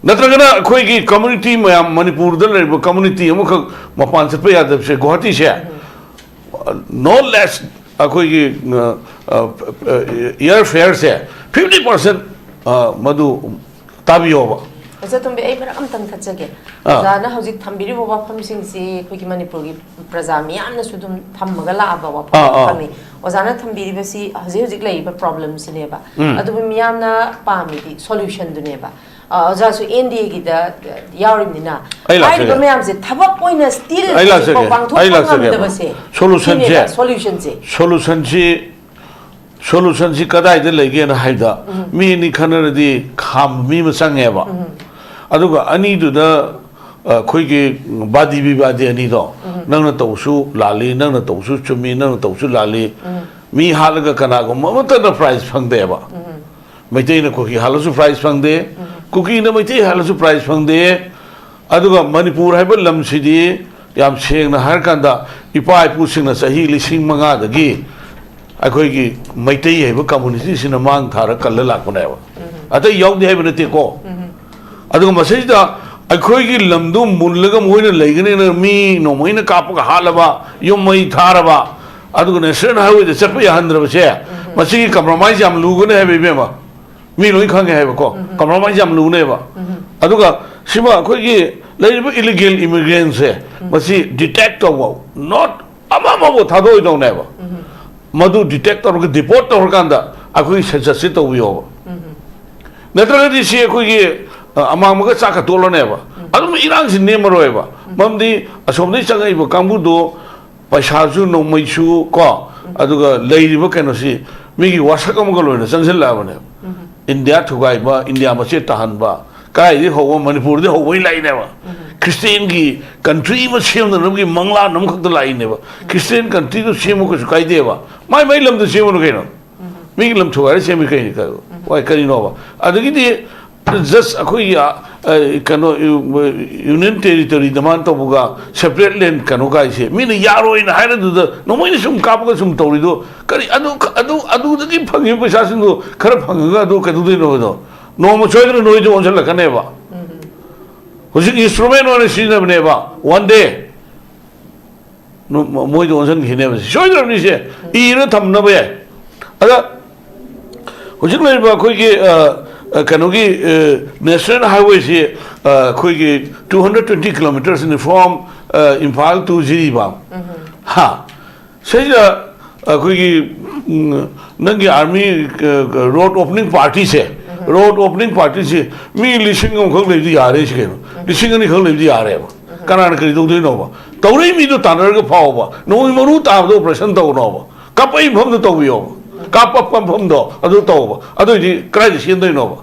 ꯅꯠꯇ꯭ꯔꯒꯅ ꯑꯩꯈꯣꯏꯒꯤ ꯀꯝꯃꯨꯅꯤꯇꯤ ꯃꯌꯥꯝ, ꯃꯅꯤꯄꯨꯔꯗ ꯂꯩꯔꯤꯕ ꯀꯝꯃꯨꯅꯤꯇꯤ ꯑꯃꯈꯛ ꯃꯄꯥꯟ ꯆꯠꯄ ꯌꯥꯗꯕꯁꯦ, ꯒꯨꯋꯥꯍꯥꯇꯤꯁꯦ ꯅꯣ ꯂꯦꯁ, ꯑꯩꯈꯣꯏꯒꯤ ꯏꯌꯥꯔ ꯐꯦꯌꯔꯁꯦ ꯐꯤꯐꯇꯤ ꯄꯥꯔꯁꯦꯟ ꯃꯗꯨ ꯇꯥꯕꯤꯌꯣꯕ꯫ ꯑꯣꯖꯥ ꯇꯣꯝꯕꯤ, ꯑꯩ ꯃꯔꯛ ꯑꯝꯇꯪ ꯊꯠꯆꯒꯦ꯫ ꯑꯥ꯫ ꯑꯣꯖꯥꯅ ꯍꯧꯖꯤꯛ ꯊꯝꯕꯤꯔꯤꯕ ꯋꯥꯐꯝꯁꯤꯡꯁꯤ ꯑꯩꯈꯣꯏꯒꯤ ꯃꯅꯤꯄꯨꯔꯒꯤ ꯄ꯭ꯔꯖꯥ ꯃꯤꯌꯥꯝꯅꯁꯨ ꯑꯗꯨꯝ ꯊꯝꯃꯒ ꯂꯥꯛꯑꯕ ꯋꯥꯐꯝ ꯑꯥ, ꯑꯥ꯫ ꯋꯥꯐꯝꯅꯤ꯫ ꯑꯣꯖꯥꯅ ꯊꯝꯕꯤꯔꯤꯕꯁꯤ ꯍꯧꯖꯤꯛ ꯍꯧꯖꯤꯛ ꯂꯩꯔꯤꯕ ꯄ꯭ꯔꯣꯕ꯭ꯂꯦꯝꯁꯤꯅꯦꯕ꯫ ꯎꯝ꯫ ꯑꯗꯨꯕꯨ ꯃꯤꯌꯥꯝꯅ ꯄꯥꯝꯃꯤꯗꯤ ꯁꯣꯂꯨꯁꯟꯗꯨꯅꯦꯕ꯫ ꯑ, ꯑꯣꯖꯥꯁꯨ ꯑꯦꯟ ꯗꯤ ꯑꯦꯒꯤꯗ ꯌꯥꯎꯔꯤꯕꯅꯤꯅ ꯑꯩ ꯂꯥꯛꯆꯒꯦ꯫ ꯍꯥꯏꯔꯤꯕ ꯃꯌꯥꯝꯁꯦ ꯊꯕꯛ ꯑꯣꯏꯅ ꯁ꯭ꯇꯤꯜ ꯑꯩ ꯂꯥꯛꯆꯒꯦ꯫ ꯍꯧꯖꯤꯛꯐꯥꯎ ꯄꯥꯡꯊꯣꯛꯄ ꯑꯩ ꯂꯥꯛꯆꯒꯦ꯫ ꯉꯝꯗꯕꯁꯦ ꯁꯣꯂꯨꯁꯟꯁꯦ꯫ ꯁꯤꯅꯦꯕ ꯁꯣꯂꯨꯁꯟꯁꯦ꯫ ꯁꯣꯂꯨꯁꯟꯁꯤ, ꯁꯣꯂꯨꯁꯟꯁꯤ ꯀꯗꯥꯏꯗ ꯂꯩꯒꯦꯅ ꯍꯥꯏꯕꯗ, ꯃꯤ ꯑꯅꯤ ꯈꯟꯅꯔꯗꯤ ꯈꯥꯝꯕ ꯃꯤ ꯑꯃ ꯆꯪꯉꯦꯕ꯫ ꯑꯗꯨꯒ ꯑꯅꯤꯗꯨꯗ, ꯑ, ꯑꯩꯈꯣꯏꯒꯤ ꯕꯥꯗꯤ ꯕꯤꯕꯥꯗꯤ ꯑꯅꯤꯗꯣ, ꯅꯪꯅ ꯇꯧꯁꯨ ꯂꯥꯜꯂꯤ, ꯅꯪꯅ ꯇꯧꯁꯨ ꯆꯨꯝꯃꯤ, ꯅꯪꯅ ꯇꯧꯁꯨ ꯂꯥꯜꯂꯤ, ꯃꯤ ꯍꯥꯠꯂꯒ ꯀꯅꯥꯒꯨꯝꯕ ꯑꯃꯠꯇꯅ ꯄ꯭ꯔꯥꯏꯖ ꯐꯪꯗꯦꯕ꯫ ꯃꯩꯇꯩꯅ ꯀꯨꯀꯤ ꯍꯥꯠꯂꯁꯨ ꯄ꯭ꯔꯥꯏꯖ ꯐꯪꯗꯦ, ꯀꯨꯀꯤꯅ ꯃꯩꯇꯩ ꯍꯥꯠꯂꯁꯨ ꯄ꯭ꯔꯥꯏꯖ ꯐꯪꯗꯦ꯫ ꯑꯗꯨꯒ ꯃꯅꯤꯄꯨꯔ ꯍꯥꯏꯕ ꯂꯝꯁꯤꯗꯤ ꯌꯥꯝ ꯁꯦꯡꯅ ꯍꯥꯏꯔꯀꯥꯟꯗ ꯏꯄꯥ ꯏꯄꯨꯁꯤꯡꯅ ꯆꯍꯤ ꯂꯤꯁꯤꯡ ꯃꯉꯥꯗꯒꯤ ꯑꯩꯈꯣꯏꯒꯤ ꯃꯩꯇꯩ ꯍꯥꯏꯕ ꯀꯝꯃꯨꯅꯤꯇꯤꯁꯤꯅ ꯃꯥꯡ ꯊꯥꯔ ꯀꯜꯂ ꯂꯥꯛꯄꯅꯦꯕ꯫ ꯑꯇꯩ ꯌꯥꯎꯗꯦ ꯍꯥꯏꯕ ꯅꯠꯇꯦꯀꯣ꯫ ꯑꯗꯨꯒ ꯃꯁꯤꯗ ꯑꯩꯈꯣꯏꯒꯤ ꯂꯝꯗꯨ ꯃꯨꯜꯂꯒ ꯃꯈꯣꯏꯅ ꯂꯩꯒꯅꯤꯅ ꯃꯤ ꯅꯣꯡꯃꯩꯅ ꯀꯥꯞꯄꯒ ꯍꯥꯠꯂꯕ, ꯌꯨꯝ ꯃꯩ ꯊꯥꯔꯕ, ꯑꯗꯨꯒ ꯅꯦꯁꯅꯦꯜ ꯍꯥꯏꯋꯦꯗ ꯆꯠꯄ ꯌꯥꯍꯟꯗ꯭ꯔꯕꯁꯦ, ꯃꯁꯤꯒꯤ ꯀꯝꯄ꯭ꯔꯣꯃꯥꯏꯁ ꯌꯥꯝ ꯂꯨꯒꯅꯤ ꯍꯥꯏꯕ, ꯏꯕꯦꯝꯃ꯫ ꯃꯤ ꯂꯣꯏ ꯈꯪꯉꯦ ꯍꯥꯏꯕꯀꯣ꯫ ꯀꯝꯄ꯭ꯔꯣꯃꯥꯏꯁ ꯌꯥꯝ ꯂꯨꯅꯦꯕ꯫ ꯑꯗꯨꯒ ꯁꯤꯃ ꯑꯩꯈꯣꯏꯒꯤ ꯂꯩꯔꯤꯕ ꯏꯂꯤꯒꯦꯜ ꯏꯃꯤꯒ꯭ꯔꯦꯟꯁꯦ, ꯃꯁꯤ ꯗꯤꯇꯦꯛ ꯇꯧꯕ, ꯅꯣꯠ ꯑꯃꯃꯕꯨ ꯊꯥꯗꯣꯛꯑꯣꯏꯗꯧꯅꯦꯕ꯫ ꯃꯗꯨ ꯗꯤꯇꯦꯛ ꯇꯧꯔꯒ ꯗꯤꯄꯣꯔꯠ ꯇꯧꯔꯀꯥꯟꯗ ꯑꯩꯈꯣꯏꯒꯤ ꯁꯦꯟꯁꯁꯁꯤ ꯇꯧꯕꯤꯌꯣꯕ꯫ ꯅꯠꯇ꯭ꯔꯒꯗꯤ ꯁꯤ ꯑꯩꯈꯣꯏꯒꯤ, ꯑ, ꯑꯃꯥꯡꯕꯒ ꯆꯥꯛꯀ ꯇꯣꯠꯂꯅꯦꯕ꯫ ꯑꯗꯨꯝ ꯏꯔꯥꯡꯁꯤ ꯅꯦꯝꯃꯔꯣꯏꯕ꯫ ꯃꯔꯝꯗꯤ ꯑꯁꯣꯝꯗꯒꯤ ꯆꯪꯉꯛꯏꯕ ꯀꯥꯡꯕꯨꯗꯣ ꯄꯩꯁꯥꯁꯨ ꯅꯣꯡꯃꯩꯁꯨ ꯀꯣ, ꯑꯗꯨꯒ ꯂꯩꯔꯤꯕ ꯀꯩꯅꯣꯁꯤ ꯃꯤꯒꯤ ꯋꯥꯁꯛ ꯑꯃꯒ ꯂꯣꯏꯅ ꯆꯪꯁꯤꯜꯂꯛꯑꯕꯅꯦꯕ꯫ ꯏꯟꯗꯤꯌꯥ ꯊꯨꯒꯥꯏꯕ, ꯏꯟꯗꯤꯌꯥ ꯃꯆꯦꯠ ꯇꯥꯍꯟꯕ, ꯀꯥꯏꯗꯒꯤ ꯍꯧꯕ? ꯃꯅꯤꯄꯨꯔꯗꯒꯤ ꯍꯧꯕꯒꯤ ꯂꯥꯛꯏꯅꯦꯕ꯫ ꯈ꯭ꯔꯤꯁꯇꯤꯌꯟꯒꯤ ꯀꯟꯇ꯭ꯔꯤ ꯑꯃ ꯁꯦꯝꯅꯅꯕꯒꯤ ꯃꯪꯂꯥꯟ ꯑꯃꯈꯛꯇ ꯂꯥꯛꯏꯅꯦꯕ꯫ ꯈ꯭ꯔꯤꯁꯇꯤꯌꯟ ꯀꯟꯇ꯭ꯔꯤꯗꯨ ꯁꯦꯝꯃꯨ ꯀꯩꯁꯨ ꯀꯥꯏꯗꯦꯕ꯫ ꯃꯥꯏ ꯃꯥꯏ ꯂꯝꯗ ꯁꯦꯝꯃꯨꯅꯨ ꯀꯩꯅꯣ꯫ ꯃꯤꯒꯤ ꯂꯝ ꯊꯨꯒꯥꯏꯔ ꯁꯦꯝꯃꯤ ꯀꯩꯅꯣ? ꯀꯔꯤ-, ꯀꯔꯤꯅꯣꯕ? ꯑꯗꯒꯤꯗꯤ Just ꯑꯩꯈꯣꯏꯒꯤ ꯑ, ꯑ, ꯀꯩꯅꯣ, ꯌꯨꯅꯤꯌꯟ ꯇꯦꯔꯤꯇꯣꯔꯤ ꯗꯤꯃꯥꯟ ꯇꯧꯕꯒ ꯁꯦꯄꯔꯦꯠ ꯂꯦꯟ ꯀꯩꯅꯣ ꯀꯥꯏꯁꯦ ꯃꯤꯅ ꯌꯥꯔꯣꯏꯅ ꯍꯥꯏꯔꯗꯨꯗ ꯅꯣꯡꯃꯩꯅ ꯁꯨꯝ ꯀꯥꯞꯄꯒ ꯁꯨꯝ ꯇꯧꯔꯤꯗꯣ ꯀꯔꯤ? ꯑꯗꯨ ꯑꯗꯨ ꯑꯗꯨꯗꯒꯤ ꯐꯪꯉꯤꯕ ꯄꯩꯁꯥꯁꯤꯡꯗꯣ ꯈꯔ ꯐꯪꯉꯒ ꯑꯗꯨ ꯀꯩꯗꯧꯗꯣꯏꯅꯣ? ꯑꯗꯣ ꯅꯣꯡꯃ ꯁꯣꯏꯗꯅ ꯅꯣꯏꯗ ꯑꯣꯟꯁꯤꯜꯂꯛꯀꯅꯦꯕ꯫ ꯍꯧꯖꯤꯛ ꯏꯟꯁꯇ꯭ꯔꯨꯃꯦꯟ ꯑꯣꯏꯅ ꯁꯤꯖꯤꯟꯅꯕꯅꯦꯕ꯫ ꯋꯥꯟ ꯗꯦ ꯃꯣꯏꯗ ꯑꯣꯟꯁꯤꯟꯈꯤꯅꯦꯕ꯫ ꯁꯤ ꯁꯣꯏꯗ꯭ꯔꯕꯅꯤ꯫ ꯁꯦ ꯏꯔ ꯊꯝꯅꯕ ꯌꯥꯏ꯫ ꯑꯗ ꯍꯧꯖꯤꯛ ꯂꯩꯔꯤꯕ ꯑꯩꯈꯣꯏꯒꯤ ꯑ, ꯑ, ꯀꯩꯅꯣꯒꯤ ꯅꯦꯁꯅꯦꯜ ꯍꯥꯏꯋꯦꯁꯤ ꯑ, ꯑꯩꯈꯣꯏꯒꯤ two hundred twenty kilometres from Imphal to Jiribam. ꯍꯥ, ꯁꯤꯗ ꯑꯩꯈꯣꯏꯒꯤ ꯎꯝ, ꯅꯪꯒꯤ ꯑꯥꯔꯃꯤ ꯔꯣꯗ ꯑꯣꯄꯅꯤꯡ ꯄꯥꯔꯇꯤꯁꯦ, ꯔꯣꯗ ꯑꯣꯄꯅꯤꯡ ꯄꯥꯔꯇꯤꯁꯦ ꯃꯤ ꯂꯤꯁꯤꯡ ꯑꯃꯈꯛ ꯂꯩꯕꯗꯤ ꯌꯥꯔꯦ꯫ ꯁꯤ ꯀꯩꯅꯣ, ꯂꯤꯁꯤꯡ ꯑꯅꯤꯈꯛ ꯂꯩꯕꯗꯤ ꯌꯥꯔꯦꯕ꯫ ꯀꯅꯥꯅ ꯀꯔꯤ ꯇꯧꯗꯣꯏꯅꯣꯕ? ꯇꯧꯔꯛꯏ ꯃꯤꯗꯣ ꯇꯥꯟꯅꯔꯒ ꯐꯥꯎꯕ, ꯅꯣꯡꯃꯩ ꯃꯔꯨ ꯇꯥꯕꯗ ꯑꯣꯄꯔꯦꯁꯟ ꯇꯧꯅꯣꯕ, ꯀꯥꯞꯄꯛꯏ ꯃꯐꯝꯗꯣ ꯇꯧꯕꯤꯌꯣꯕ, ꯀꯥꯞꯄꯛꯄ ꯃꯐꯝꯗꯣ ꯑꯗꯨ ꯇꯧꯕ꯫ ꯑꯗꯨꯑꯣꯏꯗꯤ ꯀꯗꯥꯏꯗ ꯆꯦꯟꯗꯣꯏꯅꯣꯕ?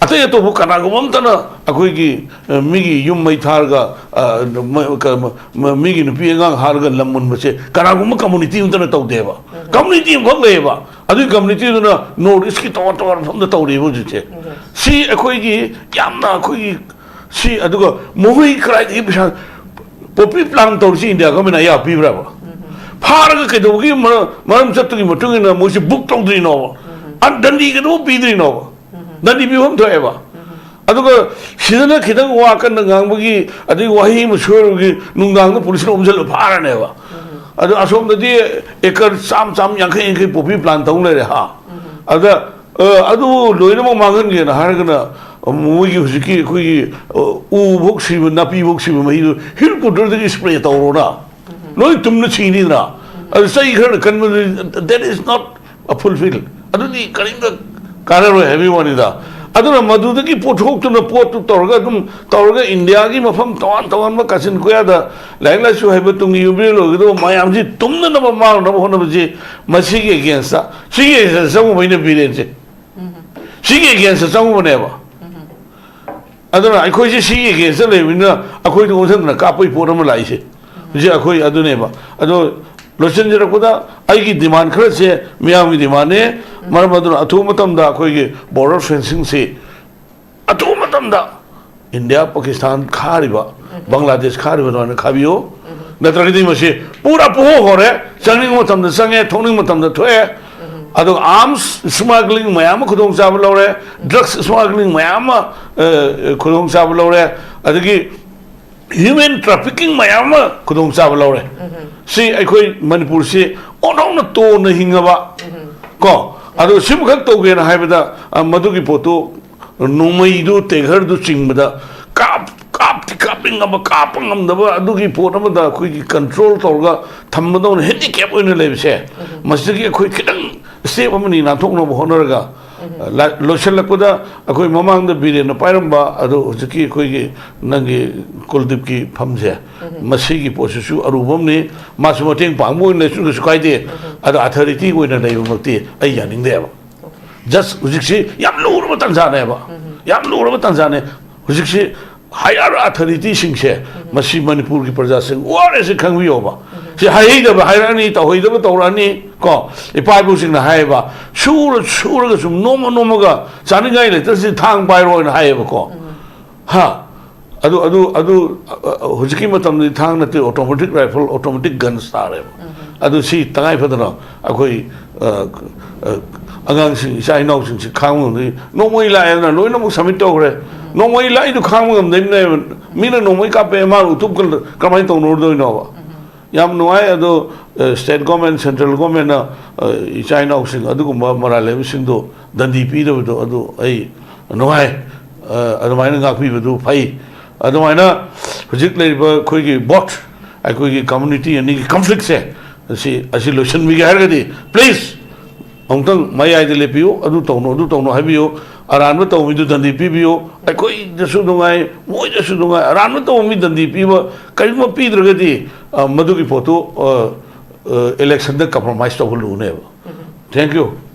ꯑꯇꯩ ꯑꯇꯣꯞꯄ ꯀꯅꯥꯒꯨꯝꯕ ꯑꯝꯇꯅ ꯑꯩꯈꯣꯏꯒꯤ ꯑ, ꯃꯤꯒꯤ ꯌꯨꯝ ꯃꯩ ꯊꯥꯔꯒ ꯑ, ꯃ- ꯀ- ꯃ- ꯃ- ꯃꯤꯒꯤ ꯅꯨꯄꯤ ꯑꯉꯥꯡ ꯍꯥꯠꯂꯒ ꯂꯝ ꯃꯨꯟꯕꯁꯦ ꯀꯅꯥꯒꯨꯝꯕ ꯀꯝꯃꯨꯅꯤꯇꯤ ꯑꯃꯇꯅ ꯇꯧꯗꯦꯕ꯫ ꯀꯝꯃꯨꯅꯤꯇꯤ ꯑꯃꯈꯛ ꯂꯩꯌꯦꯕ꯫ ꯑꯗꯨꯒꯤ ꯀꯝꯃꯨꯅꯤꯇꯤꯗꯨꯅ ꯅꯣꯔꯠ ꯏꯁꯀꯤ ꯇꯣꯉꯥꯟ ꯇꯣꯉꯥꯟꯕ ꯃꯐꯝꯗ ꯇꯧꯔꯤꯕ ꯍꯧꯖꯤꯛꯁꯦ꯫ ꯁꯤ ꯑꯩꯈꯣꯏꯒꯤ ꯌꯥꯝꯅ ꯑꯩꯈꯣꯏꯒꯤ ꯁꯤ ꯑꯗꯨꯒ ꯃꯈꯣꯏ ꯀꯗꯥꯏꯗꯒꯤ ꯄꯩꯁꯥ ꯄꯣꯄꯤ ꯄ꯭ꯂꯥꯟ ꯇꯧꯔꯤꯁꯤ ꯏꯟꯗꯤꯌꯥ ꯒꯣꯔꯃꯦꯟ ꯑꯌꯥꯕ ꯄꯤꯕ꯭ꯔꯕ? ꯐꯥꯔꯒ ꯀꯩꯗꯧꯕꯒꯤ ꯃꯔꯝ ꯃꯔꯝ ꯆꯠꯇꯨꯒꯤ ꯃꯇꯨꯡ ꯏꯟꯅ ꯃꯣꯏꯁꯤ ꯕꯨꯛ ꯇꯧꯗ꯭ꯔꯤꯅꯣꯕ? ꯑ, ꯗꯟꯗꯤ ꯀꯩꯗꯧꯕ ꯄꯤꯗ꯭ꯔꯤꯅꯣꯕ? ꯗꯟꯗꯤ ꯄꯤꯐꯝ ꯊꯣꯛꯑꯦꯕ꯫ ꯑꯗꯨꯒ ꯁꯤꯗꯅ ꯈꯤꯇꯪ ꯋꯥ ꯀꯟꯅ ꯉꯥꯡꯕꯒꯤ ꯑꯗꯩ ꯋꯥꯍꯩ ꯑꯃ ꯁꯣꯏꯔꯨꯕꯒꯤ ꯅꯨꯡꯗꯥꯡꯗ ꯄꯨꯂꯤꯁꯅ ꯑꯣꯝꯁꯤꯜꯂ ꯐꯥꯔꯅꯦꯕ꯫ ꯑꯗꯣ ꯑꯁꯣꯝꯗꯗꯤ ꯑꯦꯀꯔ ꯆꯥꯝ ꯆꯥꯝ ꯌꯥꯡꯈꯩ ꯌꯥꯡꯈꯩ ꯄꯣꯄꯤ ꯄ꯭ꯂꯥꯟ ꯇꯧ ꯂꯩꯔꯦ ꯍꯥ꯫ ꯑꯗ ꯑ, ꯑꯗꯨ ꯂꯣꯏꯅꯃꯛ ꯃꯥꯡꯍꯟꯒꯦꯅ ꯍꯥꯏꯔꯒꯅ ꯃꯣꯏꯒꯤ ꯍꯧꯖꯤꯛꯀꯤ ꯑꯩꯈꯣꯏꯒꯤ ꯑ, ꯎ ꯐꯧ ꯁꯤꯕ, ꯅꯥꯄꯤ ꯐꯧ ꯁꯤꯕ ꯃꯍꯤꯗꯨ ꯍꯤꯜ ꯀꯨꯇꯔꯗꯒꯤ ꯏꯁꯄ꯭ꯔꯦ ꯇꯧꯔꯣꯅ ꯂꯣꯏ ꯇꯨꯝꯅ ꯁꯤꯅꯤꯗꯅ꯫ ꯑꯗꯨ ꯆꯩ ꯈꯔꯅ ꯀꯟꯕꯗꯨ, that is not a fulfill꯫ ꯑꯗꯨꯗꯤ ꯀꯔꯤꯝꯇ ꯀꯥꯟꯅꯔꯣꯏ ꯍꯥꯏꯕꯒꯤ ꯋꯥꯅꯤꯗ꯫ ꯑꯗꯨꯅ ꯃꯗꯨꯗꯒꯤ ꯄꯣꯠꯊꯣꯛꯇꯨꯅ ꯄꯣꯠꯇꯨ ꯇꯧꯔꯒ ꯑꯗꯨꯝ ꯇꯧꯔꯒ ꯏꯟꯗꯤꯌꯥꯒꯤ ꯃꯐꯝ ꯇꯣꯉꯥꯟ ꯇꯣꯉꯥꯟꯕ ꯀꯥꯆꯤꯟ ꯀꯣꯌꯥꯗ ꯂꯥꯏꯔꯤꯛ ꯂꯥꯏꯁꯨ ꯍꯩꯕ ꯇꯨꯡꯒꯤ ꯌꯨꯝꯕꯤꯔꯦꯜ ꯑꯣꯏꯒꯗꯕ ꯃꯌꯥꯝꯁꯤ ꯇꯨꯝꯅꯅꯕ ꯃꯥꯡꯅꯕ ꯍꯣꯠꯅꯕꯁꯤ ꯃꯁꯤꯒꯤ ꯑꯦꯒꯦꯟꯁꯇ, ꯁꯤꯒꯤ ꯑꯦꯒꯦꯟꯁꯇ ꯆꯪꯉꯨꯕꯩꯅ ꯕꯤꯔꯦꯟꯁꯦ꯫ ꯁꯤꯒꯤ ꯑꯦꯒꯦꯟꯁꯇ ꯆꯪꯉꯨꯕꯅꯦꯕ꯫ ꯑꯗꯨꯅ ꯑꯩꯈꯣꯏꯁꯦ ꯁꯤꯒꯤ ꯑꯦꯒꯦꯟꯁꯇ ꯂꯩꯕꯅꯤꯅ ꯑꯩꯈꯣꯏꯗ ꯑꯣꯟꯁꯤꯟꯗꯅ ꯀꯥꯞꯄꯒꯤ ꯄꯣꯠ ꯑꯃ ꯂꯥꯛꯏꯁꯦ꯫ ꯍꯧꯖꯤꯛ ꯑꯩꯈꯣꯏ ꯑꯗꯨꯅꯦꯕ꯫ ꯑꯗꯣ ꯂꯣꯏꯁꯤꯟꯖꯔꯛꯄꯗ ꯑꯩꯒꯤ ꯗꯤꯃꯥꯟ ꯈꯔꯁꯦ ꯃꯤꯌꯥꯝꯒꯤ ꯗꯤꯃꯥꯟꯅꯦ꯫ ꯃꯔꯝ ꯑꯗꯨꯅ ꯑꯊꯨꯕ ꯃꯇꯝꯗ ꯑꯩꯈꯣꯏꯒꯤ ꯕꯣꯔꯗꯔ ꯐꯦꯟꯁꯤꯡꯁꯤ ꯃꯇꯝꯗ ꯏꯟꯗꯤꯌꯥ, ꯄꯥꯀꯤꯁꯇꯥꯟ ꯈꯥꯔꯤꯕ, ꯕꯪꯒ꯭ꯂꯥꯗꯦꯁ ꯈꯥꯔꯤꯕ ꯑꯗꯨꯃꯥꯏꯅ ꯈꯥꯕꯤꯌꯨ꯫ ꯅꯠꯇ꯭ꯔꯒꯗꯤ ꯃꯁꯤ ꯄꯨꯔꯥ ꯄꯨꯍꯣ ꯍꯣꯔꯦ꯫ ꯆꯪꯅꯤꯡꯕ ꯃꯇꯝꯗ ꯆꯪꯉꯦ, ꯊꯣꯛꯅꯤꯡꯕ ꯃꯇꯝꯗ ꯊꯣꯛꯑꯦ꯫ ꯑꯗꯨꯒ ꯑꯥꯔꯝꯁ ꯁ꯭ꯃꯒ꯭ꯂꯤꯡ ꯃꯌꯥꯝ ꯑꯃ ꯈꯨꯗꯣꯡꯆꯥꯕ ꯂꯧꯔꯦ, ꯗ꯭ꯔꯒꯁ ꯁ꯭ꯃꯒ꯭ꯂꯤꯡ ꯃꯌꯥꯝ ꯑꯃ, ꯑ, ꯈꯨꯗꯣꯡꯆꯥꯕ ꯂꯧꯔꯦ, ꯑꯗꯒꯤ ꯍ꯭ꯌꯨꯃꯦꯟ ꯇ꯭ꯔꯥꯐꯤꯀꯤꯡ ꯃꯌꯥꯝ ꯑꯃ ꯈꯨꯗꯣꯡꯆꯥꯕ ꯂꯧꯔꯦ꯫ ꯁꯤ ꯑꯩꯈꯣꯏ ꯃꯅꯤꯄꯨꯔꯁꯤ ꯑꯣꯟꯊꯣꯛꯅ ꯇꯣꯟꯅ ꯍꯤꯡꯉꯕ, ꯀꯣ, ꯑꯗꯣ ꯁꯤꯃꯈꯛ ꯇꯧꯒꯦꯅ ꯍꯥꯏꯕꯗ, ꯑ, ꯃꯗꯨꯒꯤ ꯄꯣꯠꯇꯨ ꯅꯣꯡꯃꯩꯗꯨ, ꯇꯦꯒꯔꯗꯨ ꯆꯤꯡꯕꯗ ꯀꯥꯞ-, ꯀꯥꯞꯇꯤ ꯀꯥꯞꯅꯤꯡꯉꯕ, ꯀꯥꯞꯄ ꯉꯝꯗꯕ, ꯑꯗꯨꯒꯤ ꯄꯣꯠ ꯑꯃꯗ ꯑꯩꯈꯣꯏꯒꯤ ꯀꯟꯇ꯭ꯔꯣꯜ ꯇꯧꯔꯒ ꯊꯝꯕꯗꯧꯅ ꯍꯦꯟꯗꯤꯀꯦꯞ ꯑꯣꯏꯅ ꯂꯩꯕꯁꯦ, ꯃꯁꯤꯗꯒꯤ ꯑꯩꯈꯣꯏ ꯈꯤꯇꯪ ꯁ꯭ꯇꯦꯞ ꯑꯃꯅꯤ ꯅꯥꯟꯊꯣꯛꯅꯕ ꯍꯣꯠꯅꯔꯒ, ꯂꯥ-, ꯂꯣꯏꯁꯤꯜꯂꯛꯄꯗ ꯑꯩꯈꯣꯏ ꯃꯃꯥꯡꯗ ꯕꯤꯔꯦꯟꯅ ꯄꯥꯏꯔꯝꯕ ꯑꯗꯣ ꯍꯧꯖꯤꯛꯀꯤ ꯑꯩꯈꯣꯏꯒꯤ ꯅꯪꯒꯤ ꯀꯨꯜꯗꯤꯞꯀꯤ ꯐꯝꯁꯦ, ꯃꯁꯤꯒꯤ ꯄꯣꯠꯁꯤꯁꯨ ꯑꯔꯨꯕ ꯑꯃꯅꯤ꯫ ꯃꯥꯁꯨ ꯃꯇꯦꯡ ꯄꯥꯡꯕ ꯑꯣꯏꯅ ꯂꯩꯁꯨ ꯀꯩꯁꯨ ꯀꯥꯏꯗꯦ, ꯑꯗꯣ ꯑꯊꯣꯔꯤꯇꯤ ꯑꯣꯏꯅ ꯂꯩꯕꯃꯛꯇꯤ ꯑꯩ ꯌꯥꯅꯤꯡꯗꯦꯕ꯫ ꯖꯁ ꯍꯧꯖꯤꯛꯁꯤ ꯌꯥꯝ ꯂꯨꯔꯕ ꯇꯥꯟꯖꯥꯅꯦꯕ, ꯌꯥꯝ ꯂꯨꯔꯕ ꯇꯥꯟꯖꯥꯅꯦ꯫ ꯍꯧꯖꯤꯛꯁꯤ ꯍꯥꯌꯔ ꯑꯊꯣꯔꯤꯇꯤꯁꯤꯡꯁꯦ, ꯃꯁꯤ ꯃꯅꯤꯄꯨꯔꯒꯤ ꯄ꯭ꯔꯖꯥꯁꯤꯡ ꯋꯥꯔꯦꯁꯦ ꯈꯪꯕꯤꯌꯣꯕ꯫ ꯁꯤ ꯍꯥꯏꯍꯩꯗꯕ ꯍꯥꯏꯔꯛꯑꯅꯤ, ꯇꯧꯍꯩꯗꯕ ꯇꯧꯔꯛꯑꯅꯤ, ꯀꯣ, ꯏꯄꯥ ꯏꯄꯨꯁꯤꯡꯅ ꯍꯥꯏꯌꯦꯕ, ꯁꯨꯔ ꯁꯨꯔꯒ ꯁꯨꯝ ꯅꯣꯝꯃ ꯅꯣꯝꯃꯒ ꯆꯥꯅꯤꯡꯉꯥꯏ ꯂꯩꯇ꯭ꯔꯁꯤ ꯊꯥꯡ ꯄꯥꯏꯔꯣꯅ ꯍꯥꯏꯌꯦꯕꯀꯣ꯫ ꯍꯥ? ꯑꯗꯨ, ꯑꯗꯨ, ꯑꯗꯨ, ꯑ, ꯑ, ꯍꯧꯖꯤꯛꯀꯤ ꯃꯇꯝꯗꯗꯤ ꯊꯥꯡ ꯅꯠꯇꯦ, automatic rifle, automatic guns ꯇꯥꯔꯦꯕ꯫ ꯑꯗꯨ ꯁꯤ ꯇꯉꯥꯏ ꯐꯗꯅ ꯑꯩꯈꯣꯏ, ꯑ, ꯑ, ꯑꯉꯥꯡꯁꯤꯡ, ꯏꯆꯥ ꯏꯅꯥꯎꯁꯤꯡꯁꯤ ꯈꯥꯡꯕ ꯉꯝꯗꯣꯏ꯫ ꯅꯣꯡꯃꯩ ꯂꯥꯛꯑꯦꯗꯅ ꯂꯣꯏꯅꯃꯛ ꯁꯕꯃꯤꯠ ꯇꯧꯈ꯭ꯔꯦ꯫ ꯅꯣꯡꯃꯩ ꯂꯥꯛꯏꯗꯨ ꯈꯥꯡꯕ ꯉꯝꯗꯣꯏꯅꯦꯕ꯫ ꯃꯤꯅ ꯅꯣꯡꯃꯩ ꯀꯥꯞꯄꯦ, ꯃꯥꯅ ꯎꯇꯨꯞ ꯀꯜ-, ꯀꯃꯥꯏꯅ ꯇꯧꯅꯔꯨꯗꯣꯏꯅꯣꯕ? ꯌꯥꯝ ꯅꯨꯡꯉꯥꯏ꯫ ꯑꯗꯣ, ꯑ, state government, central governmentꯅ, ꯑ, ꯏꯆꯥ ꯏꯅꯥꯎꯁꯤꯡ ꯑꯗꯨꯒꯨꯝꯕ ꯃꯔꯥꯜ ꯂꯩꯕꯁꯤꯡꯗꯣ ꯗꯟꯗꯤ ꯄꯤꯗꯕꯗꯣ ꯑꯗꯨ ꯑꯩ ꯅꯨꯡꯉꯥꯏ꯫ ꯑ, ꯑꯗꯨꯃꯥꯏꯅ ꯉꯥꯛꯄꯤꯕꯗꯨ ꯐꯩ꯫ ꯑꯗꯨꯃꯥꯏꯅ ꯍꯧꯖꯤꯛ ꯂꯩꯔꯤꯕ ꯑꯩꯈꯣꯏꯒꯤ both, ꯑꯩꯈꯣꯏꯒꯤ community ꯑꯅꯤꯒꯤ conflictꯁꯦ, ꯑꯁꯤ, ꯑꯁꯤ ꯂꯣꯏꯁꯤꯟꯕꯤꯒꯦ ꯍꯥꯏꯔꯒꯗꯤ, please, ꯑꯃꯨꯛꯇꯪ ꯃꯌꯥꯏꯗ ꯂꯦꯞꯄꯤꯌꯨ, ꯑꯗꯨ ꯇꯧꯅꯨ, ꯑꯗꯨ ꯇꯧꯅꯨ ꯍꯥꯏꯕꯤꯌꯨ, ꯑꯔꯥꯟꯕ ꯇꯧꯕ ꯃꯤꯗꯨ ꯗꯟꯗꯤ ꯄꯤꯕꯤꯌꯨ꯫ ꯑꯩꯈꯣꯏꯗꯁꯨ ꯅꯨꯡꯉꯥꯏ, ꯃꯣꯏꯗꯁꯨ ꯅꯨꯡꯉꯥꯏ꯫ ꯑꯔꯥꯟꯕ ꯇꯧꯕ ꯃꯤ ꯗꯟꯗꯤ ꯄꯤꯕ, ꯀꯔꯤꯒꯨꯝꯕ ꯄꯤꯗ꯭ꯔꯒꯗꯤ, ꯑ, ꯃꯗꯨꯒꯤ ꯄꯣꯠꯇꯨ, ꯑ, ꯑ, electionꯗ compromise ꯇꯧꯍꯜꯂꯨꯅꯦꯕ꯫ Thank you꯫